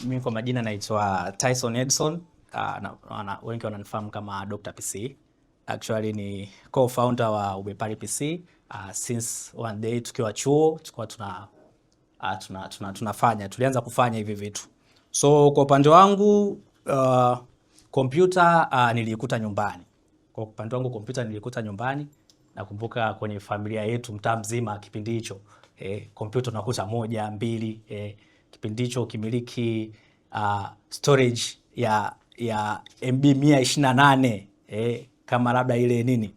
Mimi kwa majina naitwa Tyson Edson. Wengi wananifahamu kama Dr. PC. Actually ni co-founder wa Ubepari PC. Since one day tukiwa chuo tulikuwa tuna, tuna, tuna, tunafanya tulianza kufanya hivi vitu. So kwa upande wangu kompyuta niliikuta nyumbani. Kwa upande wangu kompyuta nilikuta nyumbani. Nakumbuka kwenye familia yetu mtaa mzima kipindi hicho kompyuta unakuta moja mbili. Kipindi hicho ukimiliki storage ya MB 128, kama labda ile nini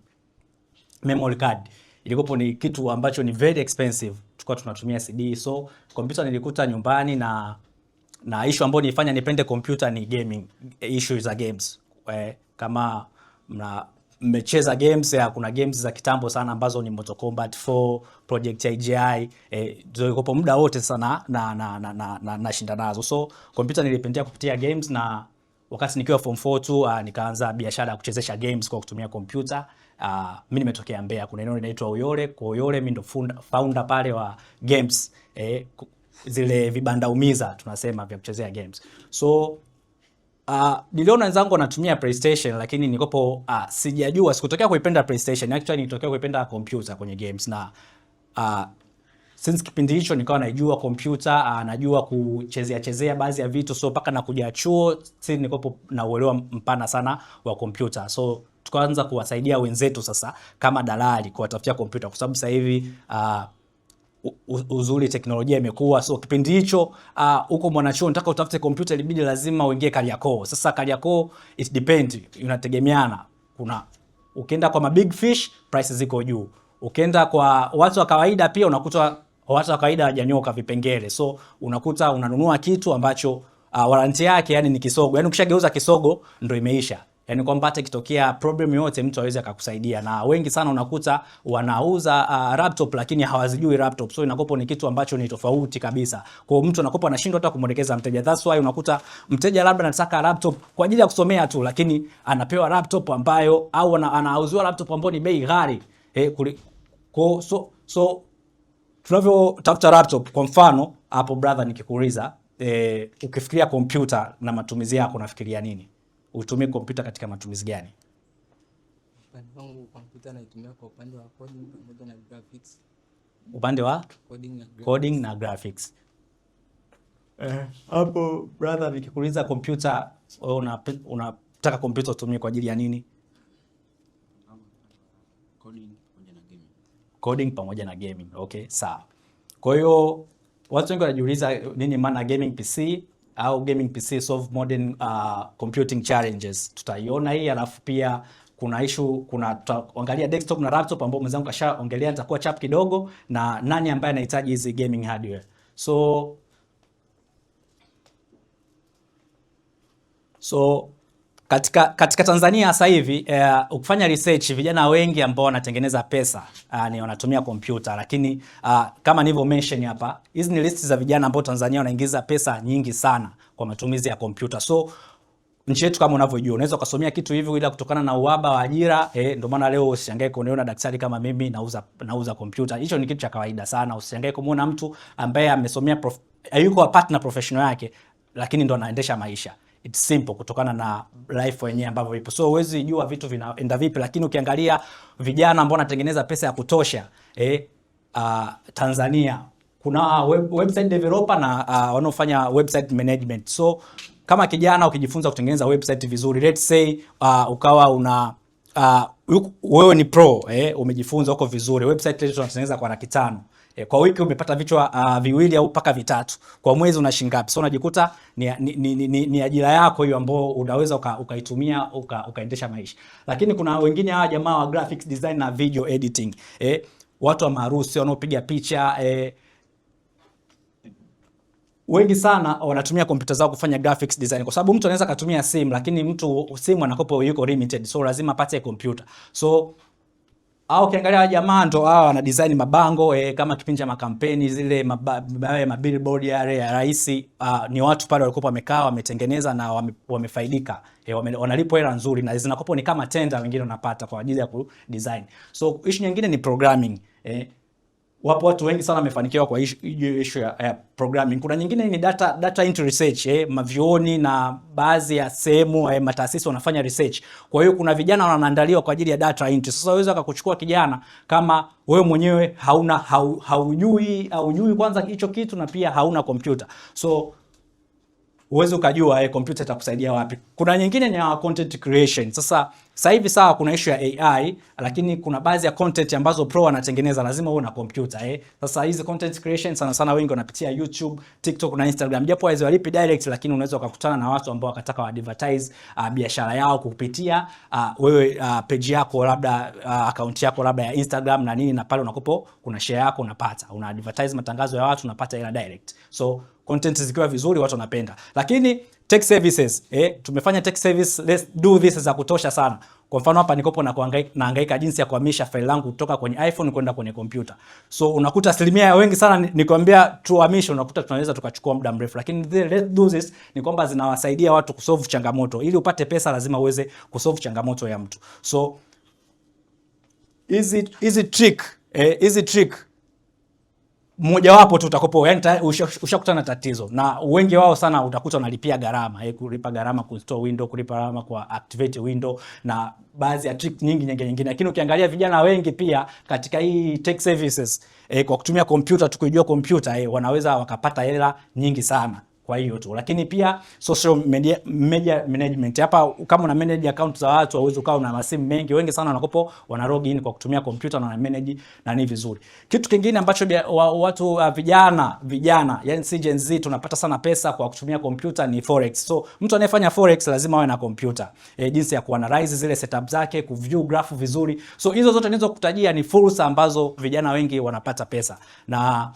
memory card ilikuwa ni kitu ambacho ni very expensive, tulikuwa tunatumia CD. So kompyuta nilikuta nyumbani na issue ambayo nilifanya nipende kompyuta ni gaming, issue za games. Kama mna mmecheza games ya, kuna games za kitambo sana ambazo ni Mortal Kombat 4, Project IGI, zilikuwa muda wote sana na nashinda nazo. So kompyuta nilipendea kupitia games, na wakati nikiwa form 4 tu nikaanza biashara ya kuchezesha games kwa kutumia kompyuta. Mimi nimetokea Mbeya, kuna eneo linaitwa Uyole. Kwa Uyole mimi ndo founder pale wa games, zile vibanda umiza tunasema vya kuchezea games. So niliona wenzangu wanatumia PlayStation, lakini nikopo sijajua, sikutokea kuipenda PlayStation. Actually nilitokea kuipenda kompyuta kwenye games, na since kipindi hicho nikawa naijua kompyuta, najua kuchezea chezea baadhi ya vitu, so mpaka nakuja chuo si nikopo na uelewa mpana sana wa kompyuta. So tukaanza kuwasaidia wenzetu sasa kama dalali kuwatafutia kompyuta, kwa sababu sasa hivi uzuri teknolojia imekuwa. So kipindi hicho huko mwanachuo nataka utafute kompyuta ilibidi lazima uingie Kariakoo. Sasa Kariakoo it depend, inategemeana. Kuna ukienda kwa mabig fish prices ziko juu, ukienda kwa watu wa kawaida pia unakuta watu wa kawaida hawajanyoka vipengele, so unakuta unanunua kitu ambacho warranty yake yani ni kisogo, yani ukishageuza kisogo ndo imeisha. Yani kwamba hata ikitokea problem yoyote mtu aweze akakusaidia. Na wengi sana unakuta wanauza laptop lakini hawazijui laptop, so inakopo ni kitu ambacho ni tofauti kabisa. Kwa hiyo mtu anakopo anashindwa hata kumwelekeza mteja. That's why unakuta mteja labda anataka laptop kwa ajili ya kusomea tu, lakini anapewa laptop ambayo au anauziwa laptop ambayo ni bei ghali, kwa so tunavyotafuta laptop kwa mfano hapo, brother, nikikuuliza, ukifikiria kompyuta na matumizi yako unafikiria nini? Utumie kompyuta katika matumizi gani? Upande wangu kompyuta naitumia kwa upande wa coding pamoja na graphics. Upande wa Coding na graphics. Coding na graphics. Hapo brother, nikikuuliza kompyuta, wewe unataka kompyuta utumie kwa ajili ya nini? Coding pamoja na gaming. Coding pamoja na gaming. Okay, sawa. Kwa hiyo watu wengi wanajiuliza nini maana gaming PC au gaming PC solve modern computing challenges. Tutaiona hii, alafu pia kuna issue, kuna tutaangalia desktop na laptop ambao mwenzangu kashaongelea, nitakuwa chap kidogo, na nani ambaye anahitaji hizi gaming hardware. So katika Tanzania sasa hivi, ukifanya research, vijana wengi ambao wanatengeneza pesa ni wanatumia kompyuta, lakini kama nilivyo mention hapa, hizi ni list za vijana ambao Tanzania wanaingiza pesa nyingi sana kwa matumizi ya kompyuta. So nchi yetu kama unavyojua, unaweza ukasomea kitu hivi, ila kutokana na uhaba wa ajira, ndio maana leo usishangae kuniona daktari kama mimi nauza kompyuta. Hicho ni kitu cha kawaida sana. Usishangae kumuona mtu ambaye amesomea yuko partner professional yake, lakini ndo anaendesha maisha. It's simple kutokana na life wenyewe ambavyo ipo. So huwezi jua vitu vinaenda vipi, lakini ukiangalia vijana ambao wanatengeneza pesa ya kutosha, Tanzania kuna website developer na wanaofanya website management. So kama kijana ukijifunza kutengeneza website vizuri, let's say ukawa una wewe ni pro, umejifunza huko vizuri, website letu tunatengeneza kwa 500,000. Kwa wiki umepata vichwa viwili au mpaka vitatu. Kwa mwezi una shilingi ngapi? So unajikuta ni ajira yako hiyo ambayo unaweza ukaitumia ukaendesha maisha. Lakini kuna wengine hawa jamaa wa graphics design na video editing. Watu wa maharusi wanaopiga picha, wengi sana wanatumia kompyuta zao kufanya graphics design, kwa sababu mtu anaweza akatumia simu, lakini mtu simu anakopo yuko limited, so lazima apate kompyuta. So au ukiangalia jamaa ndo hao wana design mabango, kama kipindi cha makampeni zile mabillboard yale ya rais, ni watu pale walikuwa wamekaa wametengeneza na wamefaidika, wanalipwa hela nzuri na zinakopo ni kama tenda wengine wanapata kwa ajili ya ku design. So issue nyingine ni programming. Wapo watu wengi sana wamefanikiwa kwa hiyo issue ya programming. Kuna nyingine ni data entry research, mavyuoni na baadhi ya sehemu, mataasisi wanafanya research. Kwa hiyo kuna vijana wanaandaliwa kwa ajili ya data entry. Sasa unaweza kukuchukua kijana kama wewe mwenyewe hauna haujui kwanza hicho kitu na pia hauna kompyuta. So uweze ukajua kompyuta itakusaidia wapi. Kuna nyingine ni ya content creation. Sasa hivi sawa, kuna issue ya AI, lakini kuna baadhi ya content ambazo pro wanatengeneza lazima uwe na kompyuta. Sasa hizi content creation sana sana wengi wanapitia YouTube, TikTok na Instagram. Japo haziwalipi direct, lakini unaweza ukakutana na watu ambao wakataka wa advertise biashara yao kupitia wewe page yako labda account yako labda ya Instagram na nini, na pale unakopo kuna share yako unapata. Una advertise matangazo ya watu, unapata hela direct. So content zikiwa vizuri watu wanapenda. Lakini tech services, tumefanya tech service, let's do this za kutosha sana. Kwa mfano hapa nikopo na nahangaika jinsi ya kuhamisha faili langu kutoka kwenye iPhone kwenda kwenye kompyuta. So unakuta asilimia ya wengi sana nikwambia tuhamishe, unakuta tunaweza tukachukua muda mrefu. Lakini the let's do this ni kwamba zinawasaidia watu kusolve changamoto. Ili upate pesa lazima uweze kusolve changamoto ya mtu. So hizi trick mmojawapo tu utakopo, yani ushakutana na tatizo, na wengi wao sana utakuta wanalipia gharama, kulipa gharama kuinstall window, kulipa gharama kwa activate window na baadhi ya trick nyingi nyingi nyingine. Lakini ukiangalia vijana wengi pia katika hii tech services, kwa kutumia kompyuta, tukijua kompyuta, wanaweza wakapata hela nyingi sana kwa hiyo tu. Lakini pia social media management hapa, kama una manage account za watu, hauwezi ukawa una masimu mengi. Wengi sana wanakopo wana log in kwa kutumia kompyuta na wana manage nani vizuri. Kitu kingine ambacho watu vijana yani si Gen Z tunapata sana pesa kwa kutumia kompyuta ni forex. So mtu anayefanya forex lazima awe na kompyuta, jinsi ya kuanalyze zile setup zake, kuview graph vizuri. So hizo zote nilizokutajia ni fursa ambazo vijana wengi wanapata pesa na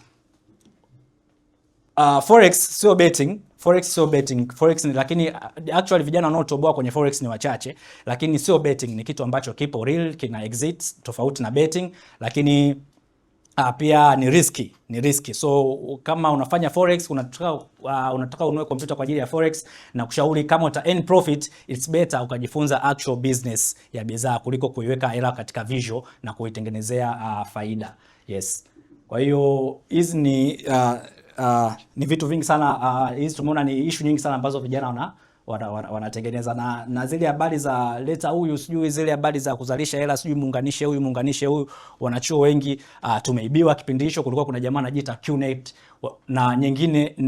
forex sio betting. Forex sio betting. Forex ni lakini actually vijana wanaotoboa kwenye forex ni wachache, lakini sio betting, ni kitu ambacho kipo real, kina exist tofauti na betting, lakini pia ni risky, ni risky. So kama unafanya forex, unataka ununue kompyuta kwa ajili ya forex, na kushauri kama uta earn profit, it's better ukajifunza actual business ya bidhaa kuliko kuiweka hela katika visual na kuitengenezea faida. Yes. Kwa hiyo hizi ni vitu vingi sana, hizi tumeona ni issue nyingi sana ambazo vijana wanatengeneza na zile habari za leta huyu, sijui zile habari za kuzalisha hela, sijui muunganishe huyu muunganishe huyu. Wanachuo wengi tumeibiwa kipindi hicho. Kulikuwa kuna jamaa anajiita QNet na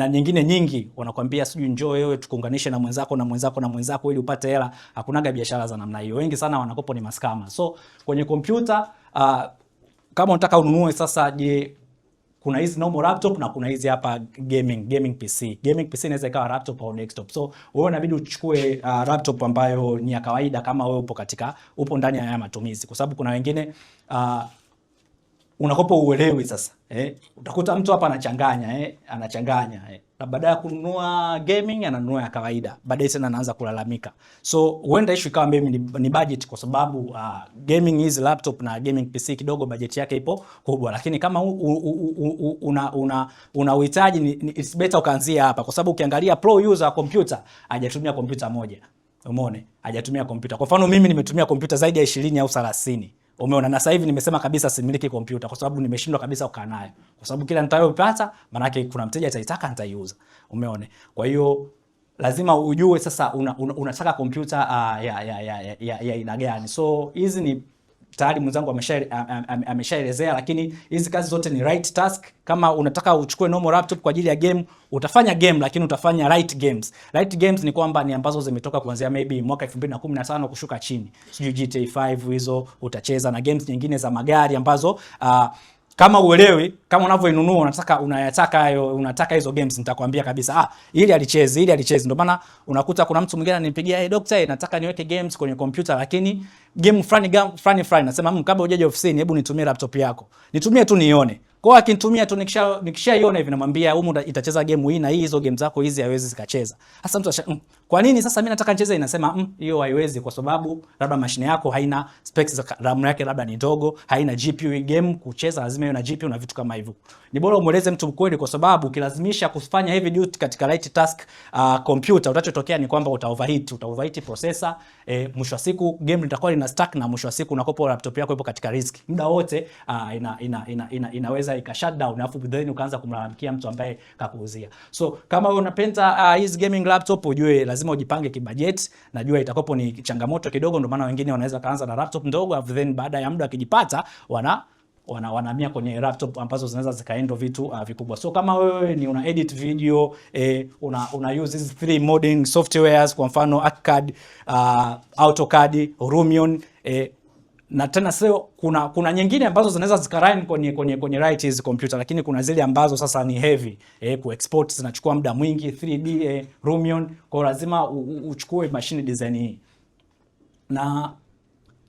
nyingine nyingi, wanakwambia sijui njoo wewe tukuunganishe na mwenzako na mwenzako na mwenzako ili upate hela. Hakunaga biashara za namna hiyo, wengi sana wanakopo ni mascammer. So kwenye kompyuta, kama unataka ununue sasa, je, kuna hizi normal laptop na kuna hizi hapa gaming PC. Gaming PC inaweza ikawa laptop au desktop. So wewe inabidi uchukue laptop ambayo ni ya kawaida kama wewe upo ndani ya haya matumizi, kwa sababu kuna wengine unakopa uelewi sasa. Utakuta mtu hapa anachanganya. Na baada ya kununua gaming ananunua ya kawaida, baadaye tena anaanza kulalamika. So huenda issue ikawa mimi ni budget, kwa sababu gaming hizi laptop na gaming PC kidogo budget yake ipo kubwa, lakini kama u, u, u, u, una uhitaji it's better ukaanzia hapa, kwa sababu ukiangalia pro user wa computer hajatumia kompyuta moja. Umeona? Hajatumia kompyuta. Kwa mfano mimi nimetumia kompyuta zaidi ya 20 au 30. Umeona? Na sasa hivi nimesema kabisa similiki kompyuta kwa sababu nimeshindwa kabisa kukaa nayo. Kwa sababu kila nitayopata maana kuna mteja ataitaka, nitaiuza. Umeona? Kwa hiyo lazima ujue sasa unataka kompyuta ya aina gani. So hizi ni tayari mwenzangu ameshaelezea, lakini hizi kazi zote ni right task. Kama unataka uchukue normal laptop kwa ajili ya game, utafanya game, lakini utafanya right games. Right games ni kwamba ni ambazo zimetoka kuanzia maybe mwaka 2015 kushuka chini, sijui GTA 5 hizo utacheza, na games nyingine za magari ambazo kama uelewi, kama unavyoinunua unataka unayataka hayo, unataka hizo games, nitakwambia kabisa, ah, ili alicheze, ili alicheze. Ndio maana unakuta kuna mtu mwingine ananipigia, "Hey doctor, nataka niweke games kwenye kompyuta, lakini game fulani, game fulani fulani." Nasema, kabla hujaja ofisini, hebu nitumie laptop yako, nitumie tu nione." Kwa hiyo akinitumia tu, nikishaiona hivi namwambia, "Humu itacheza game hii na hii, hizo game zako hizi haiwezi zikacheza." Sasa mtu kwa nini sasa mimi nataka nicheze? Inasema hiyo haiwezi kwa sababu labda mashine yako haina specs za RAM yake labda ni ndogo, haina GPU, game kucheza lazima iwe na GPU na vitu kama hivyo. Ni bora umueleze mtu ukweli, kwa sababu ukilazimisha kufanya heavy duty katika light task computer, utachotokea ni kwamba uta overheat processor, mwisho wa siku game litakuwa lina stuck, na mwisho wa siku unakopo laptop yako ipo katika risk muda wote, inaweza inaweza ika shut down, alafu then ukaanza kumlalamikia mtu ambaye kakuuzia. So kama wewe unapenda hizi gaming laptop, ujue lazima ujipange kibudget. Najua itakopo ni changamoto kidogo, ndio maana wengine wanaweza kaanza na laptop ndogo, alafu then baada ya muda akijipata wanahamia kwenye laptop ambazo zinaweza zikahandle vitu vikubwa. So kama wewe ni una edit video, una use hizi three modeling softwares, kwa mfano ArchiCAD, AutoCAD, Lumion, na tena sio, kuna nyingine ambazo zinaweza zikarun kwenye right hizi computer, lakini kuna zile ambazo sasa ni heavy, ku export zinachukua muda mwingi 3D, Lumion, kwa lazima uchukue machine design hii. Na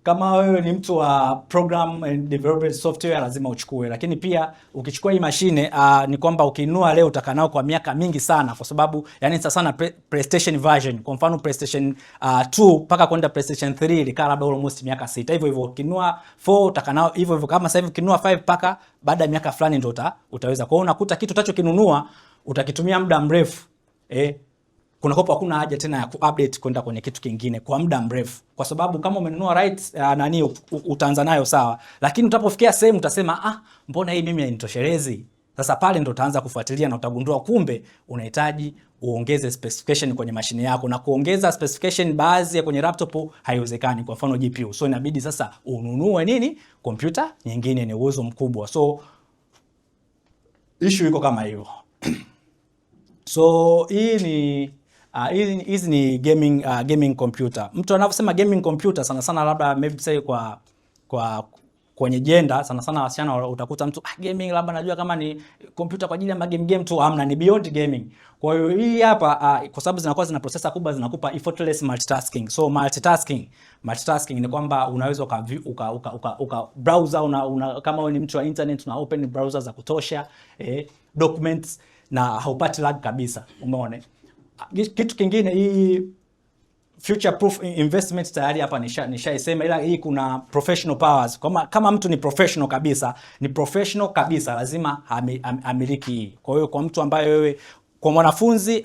kama wewe ni mtu wa program and development software lazima uchukue, lakini pia ukichukua hii mashine, ni kwamba ukinunua leo utakaa nao kwa miaka mingi sana, kwa sababu yani sasa sana PlayStation version, kwa mfano PlayStation 2 mpaka kwenda PlayStation 3 ilikaa labda almost miaka 6. Hivyo hivyo ukinunua 4 utakaa nao hivyo hivyo, kama sasa hivi ukinunua 5 mpaka baada ya miaka fulani ndio utaweza. Kwa hiyo unakuta kitu utachokinunua utakitumia muda mrefu, kuna kopo hakuna haja tena ya kuupdate kwenda kwenye kitu kingine kwa muda mrefu, kwa sababu kama umenunua right, nani utaanza nayo sawa, lakini utapofikia sehemu utasema, "Ah, mbona hii mimi hainitoshelezi?" Sasa pale ndo utaanza kufuatilia na utagundua kumbe unahitaji uongeze specification kwenye mashine yako, na kuongeza specification baadhi ya kwenye laptop haiwezekani, kwa mfano GPU. So inabidi sasa ununue nini, kompyuta nyingine, ni uwezo mkubwa. So issue iko kama hivyo. So hii ni hizi ni gaming computer. Mtu anaposema gaming computer, sana sana labda maybe say kwa kwenye gender, sana sana wasichana, utakuta mtu, "Ah, gaming labda najua kama ni computer kwa ajili ya game game tu." Amna, ni beyond gaming. Kwa hiyo hii hapa, kwa sababu zinakuwa zina processor kubwa, zinakupa effortless multitasking. So multitasking ni kwamba unaweza uka browser, una kama wewe ni mtu wa internet, una open browser za kutosha, documents, na haupati lag kabisa. Umeona? Kitu kingine, hii future proof investment tayari hapa nishaisema, ila hii kuna professional powers. Kama mtu ni professional kabisa, ni professional kabisa, lazima amiliki hii. Kwa hiyo kwa mtu ambaye wewe, kwa mwanafunzi,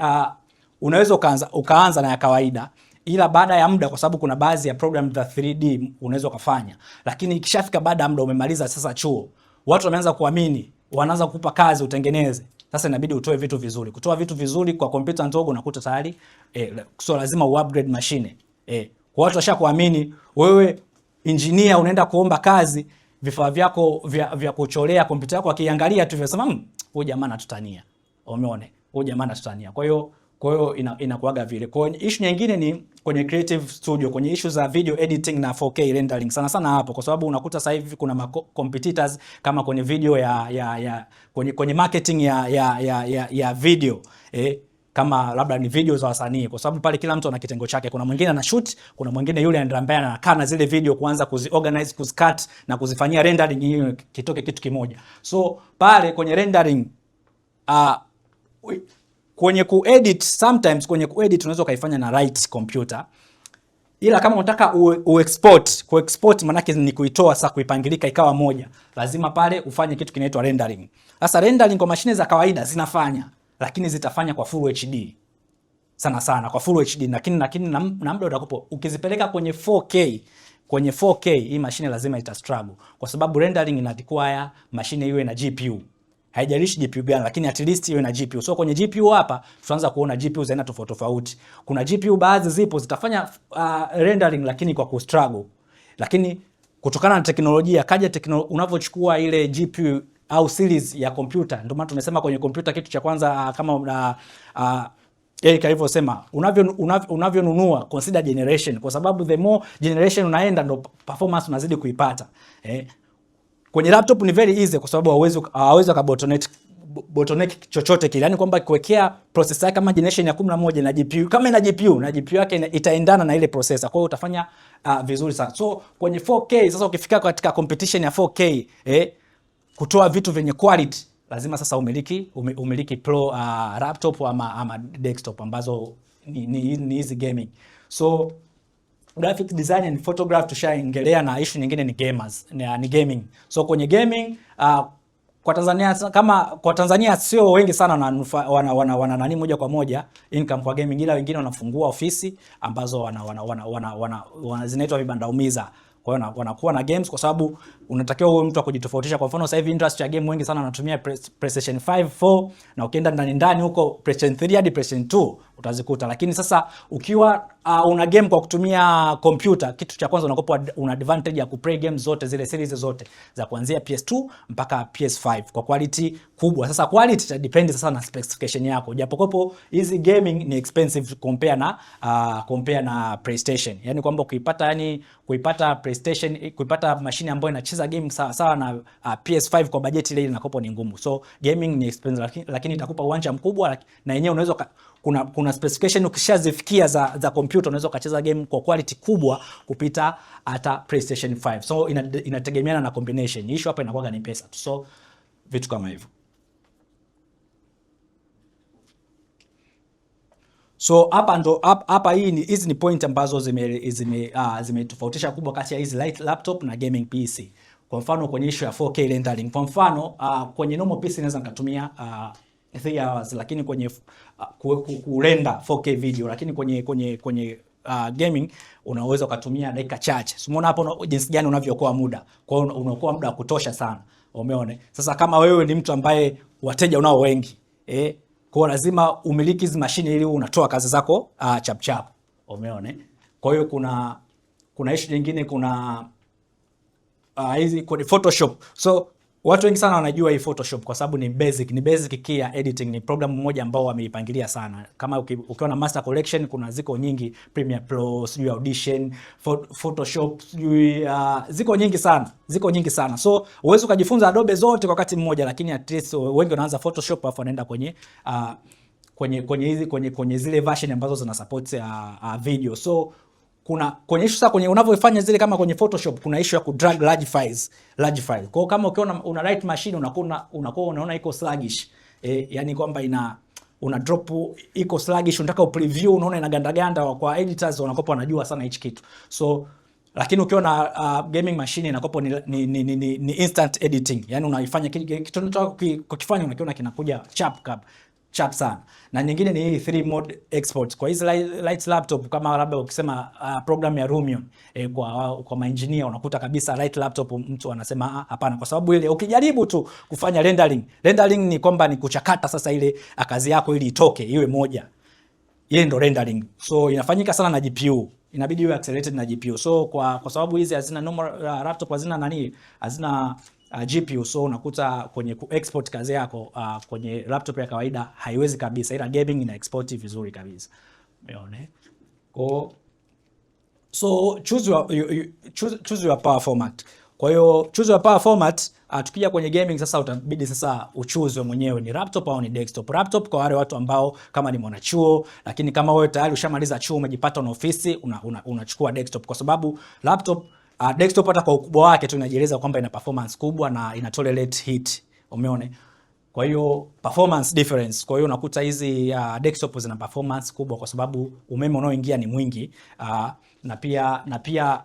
unaweza ukaanza na ya kawaida, ila baada ya muda, kwa sababu kuna baadhi ya program za 3D unaweza ukafanya, lakini ikishafika baada ya muda umemaliza sasa chuo, watu wameanza kuamini, wanaanza kukupa kazi utengeneze. Sasa inabidi utoe vitu vizuri. Kutoa vitu vizuri kwa kompyuta ndogo unakuta tayari, so lazima uupgrade mashine. Kwa watu washakuamini wewe engineer, unaenda kuomba kazi, vifaa vyako vya kuchorea, kompyuta yako akiangalia tu vyasema, huyu jamaa anatutania." Umeona? Huyu jamaa anatutania. Kwa hiyo inakuaga vile. Kwa hiyo issue nyingine ni kwenye creative studio, kwenye issue za video editing na 4K rendering. Sana sana hapo, kwa sababu unakuta sasa hivi kuna ma competitors kama kwenye video ya kwenye marketing ya video, kama labda ni video za wasanii, kwa sababu pale kila mtu ana kitengo chake. Kuna mwingine ana shoot, kuna mwingine yule ambaye anakaa na zile video kuanza kuziorganize, kuzicut na kuzifanyia rendering ili kitoke kitu kimoja. So pale kwenye rendering, kwenye kuedit, sometimes kwenye kuedit unaweza ukaifanya na right computer, ila kama unataka uexport, kuexport manake ni kuitoa sasa kuipangilika ikawa moja, lazima pale ufanye kitu kinaitwa rendering. Sasa rendering kwa mashine za kawaida zinafanya, lakini zitafanya kwa full HD sana sana, kwa full HD, lakini na muda utakapo ukizipeleka kwenye 4K, kwenye 4K hii mashine lazima ita struggle, kwa sababu rendering ina require mashine iwe na GPU, haijalishi GPU gani, lakini at least iwe na GPU. So kwenye GPU hapa tutaanza kuona GPU za aina tofauti tofauti. Kuna GPU baadhi zipo zitafanya rendering lakini kwa kustruggle, lakini kutokana na teknolojia kaja unavyochukua ile GPU au series ya kompyuta, ndio maana tumesema kwenye kompyuta kitu cha kwanza, kama Eric alivyosema, unavyonunua consider generation, kwa sababu the more generation unaenda ndo performance unazidi kuipata. Kwenye laptop ni very easy kwa sababu hawezi waka bottleneck chochote kile, yani kwamba kuwekea processor yake kama generation ya 11 na GPU, kama ina GPU na GPU yake itaendana na ile processor, kwa hiyo utafanya vizuri sana. So kwenye 4K sasa, ukifika katika competition ya 4K, kutoa vitu vyenye quality, lazima sasa umiliki pro laptop ama desktop ambazo ni hizi gaming. So graphic design and photograph tushaongelea, na issue nyingine ni gamers, ni gaming. So kwenye gaming, kwa Tanzania, kama kwa Tanzania sio wengi sana wana nani moja kwa moja income kwa gaming, ila wengine wanafungua ofisi ambazo wana zinaitwa vibanda umiza. Kwa hiyo wanakuwa na games kwa sababu Unatakiwa uwe mtu wa kujitofautisha. Kwa mfano sasa hivi industry ya game wengi sana wanatumia PlayStation 5, 4 na ukienda ndani ndani huko PlayStation 3 hadi PlayStation 2 utazikuta. Lakini sasa ukiwa una game kwa kutumia computer, kitu cha kwanza unakopa una advantage ya kuplay games zote zile series zote za kuanzia PS2 mpaka PS5 kwa quality kubwa. Sasa quality ita depend sasa na specification yako. Japokuwa hizi gaming ni expensive compare na PlayStation. Yaani kwamba kuipata, yani kuipata PlayStation, kuipata mashine ambayo inacheza game sawa sawa na PS5 kwa bajeti ile inakopo ni ngumu. So gaming ni expensive, lakini itakupa uwanja mkubwa na yenyewe unaweza kuna specification ukishazifikia za computer unaweza ukacheza game kwa quality kubwa kupita hata PlayStation 5. So inategemeana na combination. Issue hapa inakuwa ni pesa tu. So vitu kama hivyo. So hapa ndo hapa hii ni hizi ni point ambazo zimetofautisha kubwa kati ya hizi light laptop na gaming PC. Kwa mfano kwenye issue ya 4K rendering. Kwa mfano kwenye normal PC naweza nikatumia 3 hours, lakini kwenye ku render 4K video, lakini kwenye gaming unaweza ukatumia dakika chache. So umeona hapo jinsi gani unavyookoa muda. Kwa hiyo unaokoa muda wa kutosha sana. Umeona? Sasa kama wewe ni mtu ambaye wateja unao wengi, kwa lazima umiliki hizi mashine ili unatoa kazi zako chap chap. Umeona? Kwa hiyo kuna issue nyingine, kuna hizi kwenye Photoshop. So watu wengi sana wanajua hii Photoshop kwa sababu ni basic key ya editing, ni program moja ambao wameipangilia sana. Kama ukiwa na master collection, kuna ziko nyingi, Premiere Pro, sijui Audition, Photoshop, sijui ziko nyingi sana, ziko nyingi sana. So uwezi ukajifunza Adobe zote kwa wakati mmoja, lakini at least wengi wanaanza Photoshop alafu wanaenda kwenye kwenye kwenye hizi kwenye kwenye zile version ambazo zina support video. So kuna kwenye issue sasa kwenye unavyofanya zile kama kwenye Photoshop kuna issue ya ku drag large file. Kwa hiyo kama ukiona una light machine unakuwa unaona iko sluggish. Yani kwamba una drop iko sluggish, unataka upreview unaona inaganda ganda. Kwa editors wanakopa wanajua sana hichi kitu. So lakini ukiwa na gaming machine inakopo ni instant editing. Yani unaifanya kitu unataka kukifanya unakiona kinakuja chap chap chap sana. Na nyingine ni hii 3 mode export. Kwa hizi light laptop kama labda ukisema program ya Lumion, kwa maengineer unakuta kabisa light laptop mtu anasema hapana, kwa sababu ile ukijaribu tu kufanya rendering, rendering ni kwamba ni kuchakata sasa ile kazi yako ili itoke iwe moja. Ile ndo rendering. So inafanyika sana na GPU. Inabidi iwe accelerated na GPU. So kwa sababu hizi hazina normal laptop hazina nani, hazina GPU, so unakuta kwenye ku export kazi yako kwenye laptop ya kawaida haiwezi kabisa, ila gaming ina export vizuri kabisa. Umeona? Kwa so choose your power format. Kwa hiyo choose your power format. Tukija kwenye gaming sasa utabidi sasa uchoose wewe mwenyewe ni laptop au ni desktop. Laptop kwa wale watu ambao kama ni mwanachuo, lakini kama wewe tayari ushamaliza chuo umejipata na ofisi unachukua desktop, kwa sababu laptop desktop hata kwa ukubwa wake tu inajieleza kwamba ina performance kubwa na ina tolerate heat. Umeona? Kwa hiyo performance difference. Kwa hiyo unakuta hizi desktop zina performance kubwa kwa sababu umeme unaoingia ni mwingi, na pia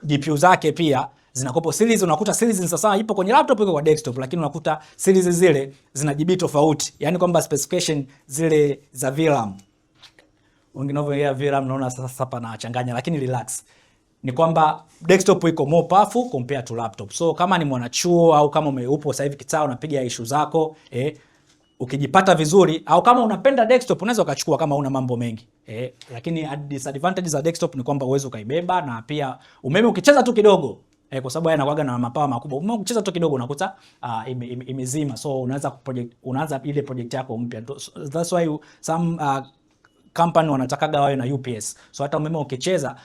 GPU zake pia zinakopo series. Unakuta series ni sasa ipo kwenye laptop, iko kwa desktop, lakini unakuta series zile zina GB tofauti, yani kwamba specification zile za VRAM. Wengine wanavyoongea VRAM naona sasa hapa nachanganya, lakini relax, ni kwamba desktop iko more powerful compared to laptop. So kama ni mwanachuo au kama upo sasa hivi kitaa unapiga issue zako, ukijipata vizuri au kama unapenda desktop unaweza ukachukua kama una mambo mengi, lakini disadvantage za desktop ni kwamba uweze ukaibeba na pia umeme ukicheza tu kidogo, kwa sababu haya yanakuwaga na mapawa makubwa. Umeme ukicheza tu kidogo unakuta imezima, so unaanza project, unaanza ile project yako mpya. So that's why some company wanatakaga wawe na UPS, so hata umeme ukicheza,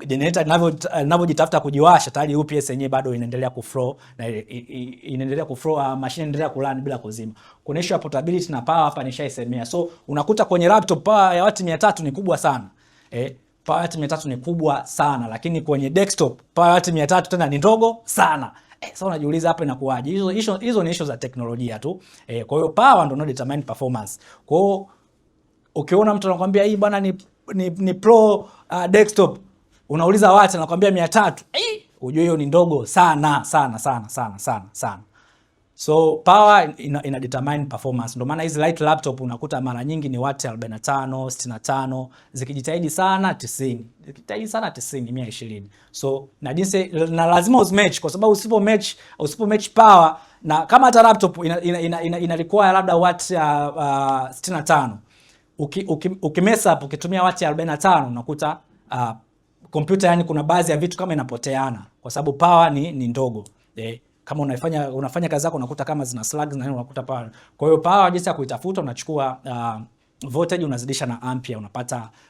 generator inavyojitafuta kujiwasha, tayari UPS yenyewe bado inaendelea kuflow na inaendelea kuflow, machine inaendelea kurun bila kuzima. Kuna issue ya portability na power hapa nishaisemea. So unakuta kwenye laptop power ya wati 300 ni kubwa sana. Power ya wati 300 ni kubwa sana, lakini kwenye desktop power ya wati 300 tena ni ndogo sana. Sasa unajiuliza hapa inakuwaje? Hizo ni issue za teknolojia tu. Kwa hiyo power ndio determine performance. Kwa hiyo ukiona mtu anakuambia hii bwana ni pro desktop, unauliza wati, anakuambia 300. Ujue hiyo ni ndogo sana sana sana sana sana sana. So power ina determine performance. Ndio maana hizi light laptop unakuta mara nyingi ni watt 45, 65, zikijitahidi sana 90, zikijitahidi sana 90, 120. So na jinsi na lazima uzimatch, kwa sababu usipo match power, na kama hata laptop ina require labda watt 65, uki mess up ukitumia watt 45, unakuta kompyuta, yani kuna baadhi ya vitu kama inapoteana kwa sababu power ni ndogo. Kama unafanya kazi zako, unakuta kama zina slags na nini, unakuta power. Kwa hiyo power, jinsi ya kuitafuta, unachukua voltage unazidisha na ampere,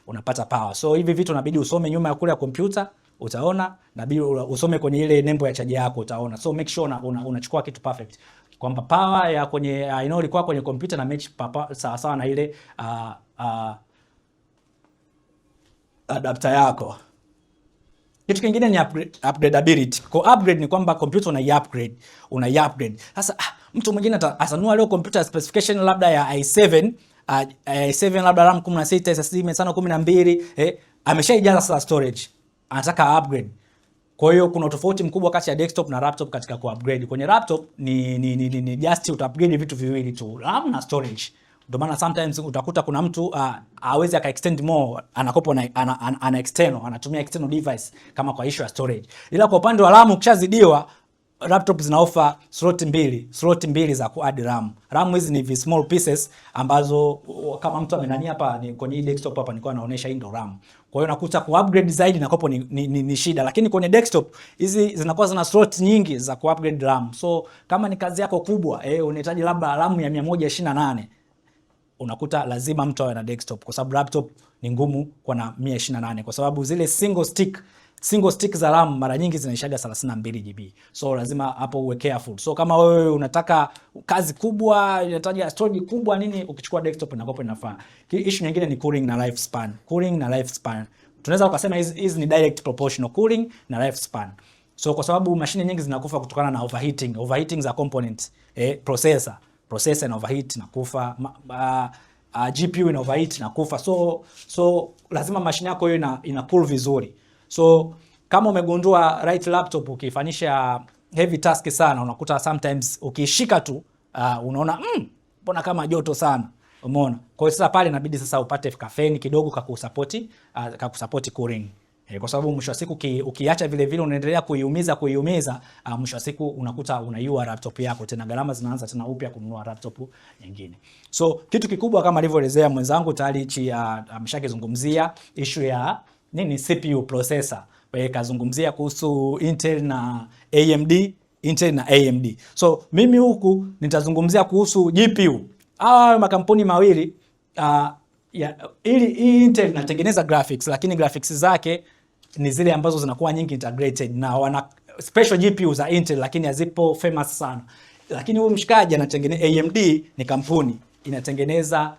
unapata power. So hivi vitu inabidi usome nyuma ya kule ya kompyuta utaona, inabidi usome kwenye ile nembo ya chaji yako utaona. So make sure unachukua kitu perfect kwamba power ya kwenye inayokuwa kwenye kompyuta na match sawa sawa na ile adapter yako. Kitu kingine ni upgradability. Kwa upgrade ni kwamba kompyuta unai upgrade. Sasa mtu mwingine atanunua leo kompyuta specification labda ya i7, i7 labda RAM 16, SSD 512, ameshaijaza sasa storage. Anataka upgrade. Kwa hiyo kuna tofauti mkubwa kati ya desktop na laptop katika ku upgrade. Kwenye laptop ni just uta upgrade vitu viwili tu, RAM na storage. Ndio maana sometimes utakuta kuna mtu hawezi aka extend more, anakopo na ana external, anatumia external device kama kwa issue ya storage. Ila kwa upande wa RAM, ukishazidiwa, laptop zina offer slot mbili za ku add RAM. RAM hizi ni vi small pieces ambazo kama mtu amenani hapa ni kwenye hii desktop hapa nilikuwa naonesha, hii ndo RAM. Kwa hiyo unakuta ku upgrade zaidi na kopo ni shida, lakini kwenye desktop hizi zinakuwa zina slot nyingi za ku upgrade RAM. So kama ni kazi yako kubwa, unahitaji labda RAM ya 128, unakuta lazima mtu awe na desktop kwa sababu laptop ni ngumu kuwa na 128, kwa sababu zile single stick za RAM mara nyingi zinaishaga 32 GB. So lazima hapo uwe careful. So kama wewe unataka kazi kubwa, unahitaji storage kubwa nini, ukichukua desktop inakuwa inafaa. Issue nyingine ni cooling na lifespan. Cooling na lifespan. Tunaweza ukasema hizi ni direct proportional, cooling na lifespan. So kwa sababu mashine nyingi zinakufa kutokana na overheating za component, processor ina overheat na kufa, GPU ina overheat na kufa. So lazima mashine yako hiyo ina cool vizuri. So kama umegundua right laptop ukifanyisha heavy task sana, unakuta sometimes ukiishika tu unaona mbona kama joto sana. Umeona? Kwa hiyo sasa pale inabidi sasa upate kafeni kidogo kakusupport cooling. Kwa sababu mwisho wa siku ukiacha vile vile unaendelea kuiumiza, mwisho wa siku unakuta unaiua laptop yako tena, gharama zinaanza tena upya kununua laptop nyingine. So kitu kikubwa kama alivyoelezea mwenzangu tayari hichi ameshakizungumzia issue ya nini, CPU processor. Kwa hiyo kazungumzia kuhusu Intel na AMD, Intel na AMD. So mimi huku nitazungumzia kuhusu GPU. Hawa makampuni mawili ili hii Intel inatengeneza graphics, lakini graphics zake ni zile ambazo zinakuwa nyingi integrated na wana special GPU za Intel, lakini hazipo famous sana. Lakini huyu mshikaji anatengeneza, AMD ni kampuni inatengeneza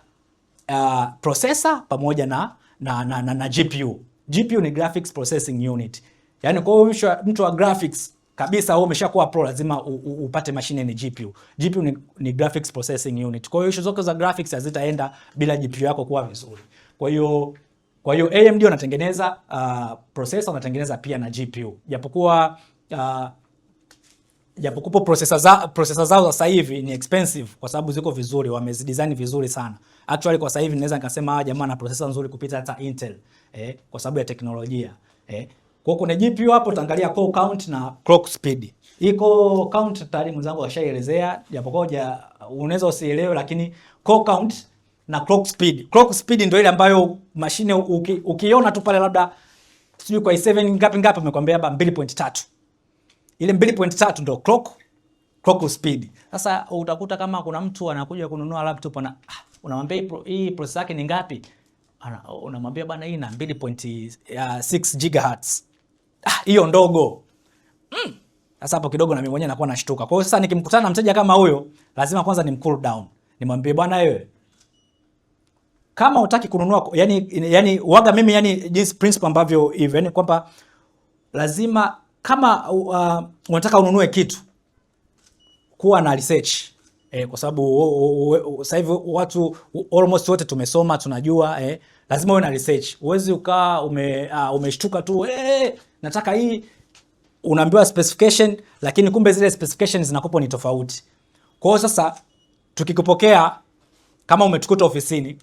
processor pamoja na GPU. GPU ni graphics processing unit. Yaani kwa hiyo mtu wa graphics kabisa wewe umeshakuwa pro, lazima upate mashine ni GPU. GPU ni graphics processing unit. Kwa hiyo issue zote za graphics hazitaenda bila GPU yako kuwa vizuri. Kwa hiyo AMD wanatengeneza processor, wanatengeneza pia na GPU. Japokuwa processor zao za sasa hivi ni expensive kwa sababu ziko vizuri, wamezidesign vizuri sana. Actually kwa sasa hivi naweza nikasema hawa jamaa na processor nzuri kupita hata Intel, kwa sababu ya teknolojia. Kwa kuna GPU hapo utaangalia core count na clock speed. Hii core count tayari mwenzangu ashaelezea, japokuwa unaweza usielewe, lakini core count na clock speed. Clock speed ndio ile ambayo mashine ukiona tu pale labda sijui kwa i7 ngapi ngapi amekwambia hapa 2.3. Ile 2.3 ndio clock speed. Sasa utakuta kama kuna mtu anakuja kununua laptop ana unamwambia hii processor yake ni ngapi? Unamwambia bwana, hii ina 2.6 gigahertz. Ah, hiyo ndogo. Sasa hapo kidogo na mimi mwenyewe nakuwa nashtuka. Kwa hiyo sasa nikimkutana na mteja kama huyo, lazima kwanza ni cool down. Nimwambie, bwana wewe, kama hutaki kununua, yani waga mimi, yani jinsi principle ambavyo hivyo, yani kwamba lazima kama unataka ununue kitu, kuwa na research, kwa sababu sasa hivi watu almost wote tumesoma, tunajua, lazima uwe na research. Huwezi ukaa umeshtuka tu, nataka hii, unaambiwa specification, lakini kumbe zile specifications zinakuwa ni tofauti. Kwa hiyo sasa tukikupokea kama umetukuta ofisini,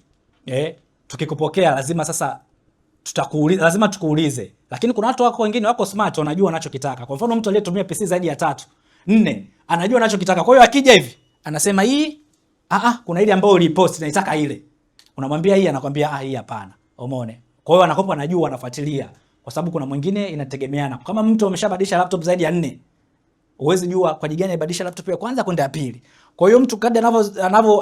tukikupokea lazima sasa tutakuuliza, lazima tukuulize. Lakini kuna watu wako wengine wako smart, wanajua wanachokitaka. Kwa mfano mtu aliyetumia PC zaidi ya 3, 4, anajua anachokitaka. Kwa hiyo akija hivi anasema hii, kuna ile ambayo ulipost naitaka ile. Unamwambia hii, anakwambia hii hapana. Umeona? Kwa hiyo anakopa, anajua, anafuatilia. Kwa sababu kuna mwingine inategemeana. Kama mtu ameshabadilisha laptop zaidi ya 4, huwezi jua kwa ajili gani alibadilisha laptop ya kwanza kwenda ya pili. Kwa hiyo mtu kadri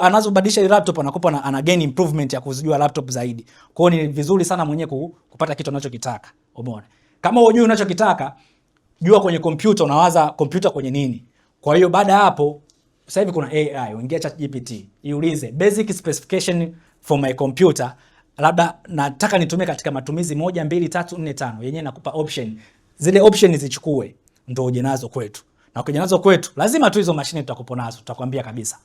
anazobadilisha ile laptop anakupa ana gain improvement ya kuzijua laptop zaidi. Kwa hiyo ni vizuri sana mwenyewe kupata kitu anachokitaka. Umeona? Kama hujui unachokitaka, jua kwenye kompyuta unawaza kompyuta kwenye nini. Kwa hiyo baada ya hapo, sasa hivi kuna AI, uingia ChatGPT, iulize basic specification for my computer, labda nataka nitumie katika matumizi 1 2 3 4 5. Yenyewe nakupa option. Zile option zichukue ndio uje nazo kwetu. Na ukija nazo kwetu, lazima tu hizo mashine tutakupo nazo, tutakwambia kabisa.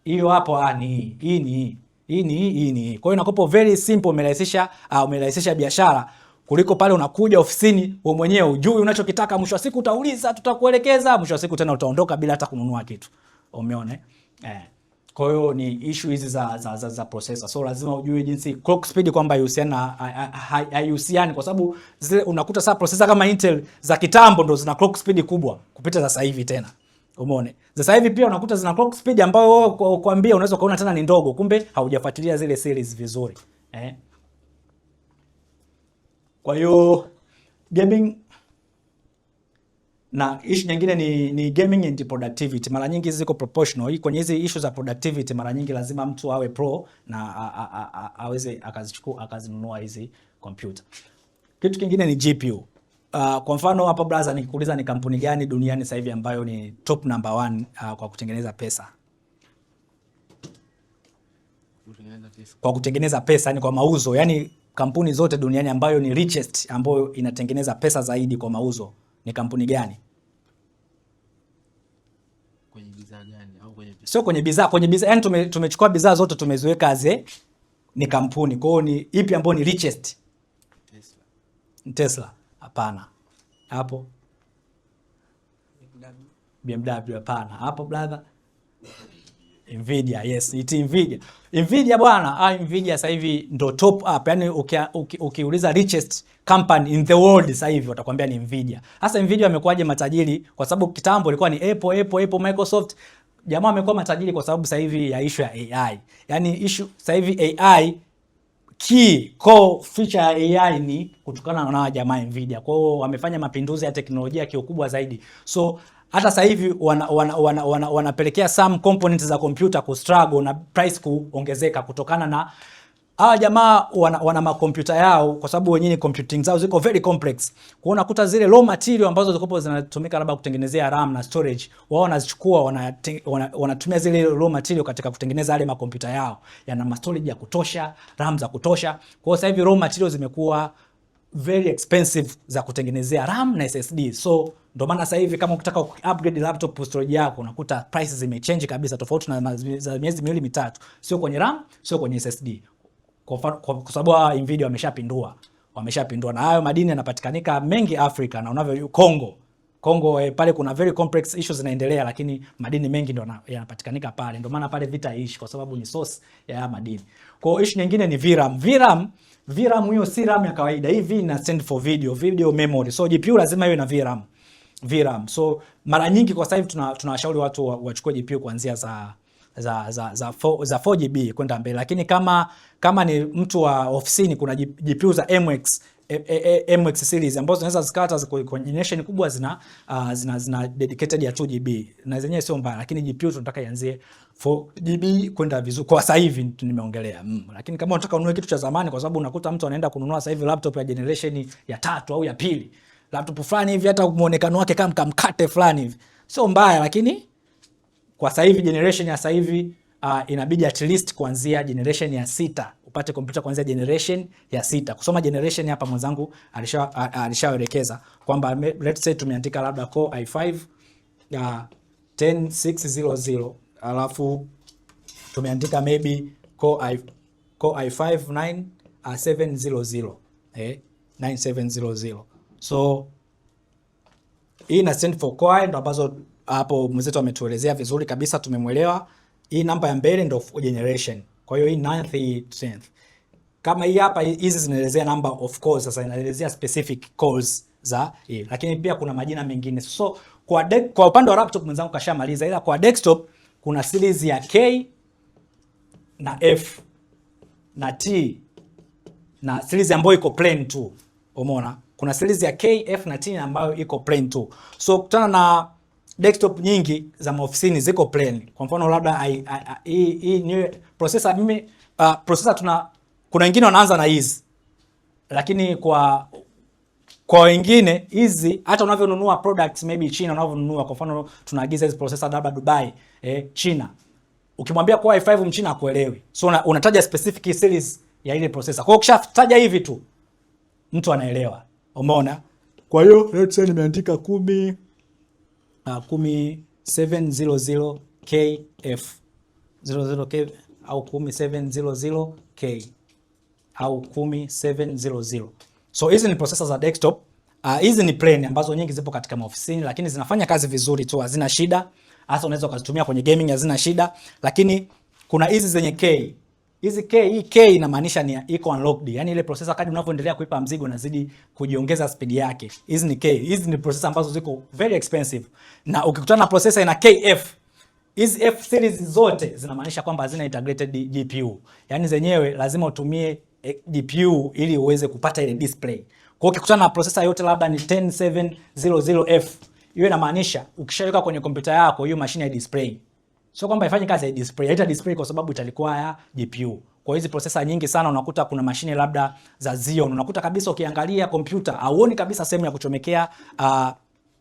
Hiyo hapo ni hii, hii ni hii, hii ni hii, hii ni hii. Kwa hiyo inakupa very simple, umerahisisha biashara kuliko pale unakuja ofisini wewe mwenyewe hujui unachokitaka, mwisho wa siku utauliza, tutakuelekeza, mwisho wa siku tena utaondoka bila hata kununua kitu. Umeona? Kwa hiyo ni issue hizi za processor. So lazima ujue jinsi clock speed kwamba haihusiani, kwa sababu zile unakuta sasa processor kama Intel za kitambo ndo zina clock speed kubwa kupita za sasa hivi tena. Umeona? Sasa hivi pia unakuta zina clock speed ambayo wewe kuambia unaweza kuona tena ni ndogo, kumbe haujafuatilia zile series vizuri. Kwa hiyo gaming na issue nyingine ni gaming and productivity. Mara nyingi ziko proportional. Hii kwenye hizi issue za productivity mara nyingi lazima mtu awe pro na aweze akazichukua akazinunua hizi computer. Kitu kingine ni GPU. Kwa mfano hapa brother, nikikuuliza ni kampuni gani duniani sasa hivi ambayo ni top number 1 kwa kutengeneza pesa? Kwa kutengeneza pesa, yani kwa mauzo, yani kampuni zote duniani ambayo ni richest, ambayo inatengeneza pesa zaidi kwa mauzo ni kampuni gani? Kwenye bidhaa gani au kwenye pesa? Sio kwenye bidhaa, kwenye bidhaa yani tumechukua bidhaa zote tumeziweka as ni kampuni. Kwa hiyo ni ipi ambayo ni richest? Tesla. Tesla. Hapana. Hapo BMW. Hapana. Hapo brother Nvidia. Yes, it Nvidia. Nvidia bwana, Nvidia sasa hivi ndo top up. Yani ukiuliza richest company in the world sasa hivi watakwambia ni Nvidia. Sasa Nvidia wamekuwaje matajiri? Kwa sababu kitambo ilikuwa ni Apple, Apple, Apple, Microsoft. Jamaa wamekuwa matajiri kwa sababu sasa hivi ya issue ya AI. Yani issue sasa hivi AI, key core feature ya AI ni kutokana na jamaa Nvidia. Kwa hiyo wamefanya mapinduzi ya teknolojia kiukubwa zaidi. So hata sasa hivi wanapelekea some components za computer ku struggle na price kuongezeka kutokana na hawa jamaa wana makompyuta yao, kwa sababu wenyewe computing zao ziko very complex. Kwa hiyo unakuta zile raw material ambazo zikopo zinatumika labda kutengenezea RAM na storage, wao wanazichukua wanatumia zile raw material katika kutengeneza yale makompyuta yao, yana storage ya kutosha, RAM za kutosha. Kwa hiyo sasa hivi raw material zimekuwa very expensive za kutengenezea RAM na SSD. So ndio maana sasa hivi kama ukitaka upgrade laptop storage yako unakuta prices zimechange kabisa, tofauti na za miezi miwili mitatu, sio kwenye RAM, sio kwenye SSD. Kwa sababu Nvidia wameshapindua na hayo madini yanapatikanika mengi Afrika na unavyo Kongo pale kuna very complex issues zinaendelea, lakini madini mengi ndio yanapatikanika pale. Ndio maana pale vita ishi kwa sababu ni source ya madini. Kwa hiyo issue nyingine ni VRAM. VRAM hiyo si RAM ya kawaida. Hii V ina stand for video, video memory. So GPU lazima iwe na VRAM. VRAM. So mara nyingi kwa sasa hivi tunawashauri watu wachukue GPU kuanzia za 4 GB kwenda mbele, lakini kama ni mtu wa ofisini kuna GPU za MX MX series ambazo zinaweza zikata kwa generation kubwa zina dedicated ya 2 GB na zenyewe sio mbaya, lakini GPU tunataka ianzie 4 GB kwenda vizuri kwa sasa hivi nimeongelea. Lakini kama unataka ununue kitu cha zamani, kwa sababu unakuta mtu anaenda kununua sasa hivi laptop ya generation ya 3 au ya 2, laptop fulani hivi hata muonekano wake kama kamkate fulani hivi, sio mbaya, lakini kwa sasa hivi generation ya sasa hivi inabidi at least kuanzia generation ya 6 upate kompyuta kuanzia generation ya 6. Kusoma generation hapa mwenzangu alishaelekeza kwamba let's say tumeandika labda Core i5 10600 alafu tumeandika maybe Core i5 9700 9700. So hii ina stand for Core i ndo ambazo Hapo mwenzetu ametuelezea vizuri kabisa, tumemwelewa. Hii namba ya mbele ndo generation. Kwa hiyo hii 9th, hii 10th. Kama hii hapa, hizi zinaelezea number of cores, sasa inaelezea specific cores za hii. Lakini pia kuna majina mengine. So kwa upande wa laptop mwenzangu kashamaliza, ila kwa desktop kuna series ya K na F na T na series ambayo iko plain tu. Umeona? Kuna series ya K, F na T ambayo iko plain tu. So kutana na desktop nyingi za maofisini ziko plain. Kwa mfano labda hii ni processor mimi processor tuna kuna wengine wanaanza na hizi. Lakini kwa wengine hizi hata unavyonunua products maybe China, unavyonunua kwa mfano tunaagiza hizi processor labda Dubai, China. Ukimwambia kwa i5 mchina hakuelewi. So unataja specific series ya ile processor. Kwa hiyo ukishataja hivi tu mtu anaelewa. Umeona? Kwa hiyo let's say nimeandika 10700 KF 00K au 10700K au 10700. So hizi ni processor za desktop. Hizi ni plain ambazo nyingi zipo katika maofisini, lakini zinafanya kazi vizuri tu, hazina shida. Hasa unaweza ukazitumia kwenye gaming, hazina shida. Lakini kuna hizi zenye K. Hizi K, hii K inamaanisha ni iko unlocked. Yaani ile processor kadri unavyoendelea kuipa mzigo inazidi kujiongeza speed yake. Hizi ni K. Hizi ni processor ambazo ziko very expensive. Na ukikutana na processor ina KF, hizi F series zote zinamaanisha kwamba hazina integrated GPU. Yaani zenyewe lazima utumie GPU ili uweze kupata ile display. Kwa hiyo ukikutana na processor yote labda ni 10700F, hiyo inamaanisha ukishaweka kwenye kompyuta yako hiyo mashine ya display. Sio kwamba ifanye kazi ya display, haita display kwa sababu itarequire GPU. Kwa hizi processor nyingi sana unakuta kuna mashine labda za Xeon, unakuta kabisa ukiangalia kompyuta hauoni kabisa sehemu ya kuchomekea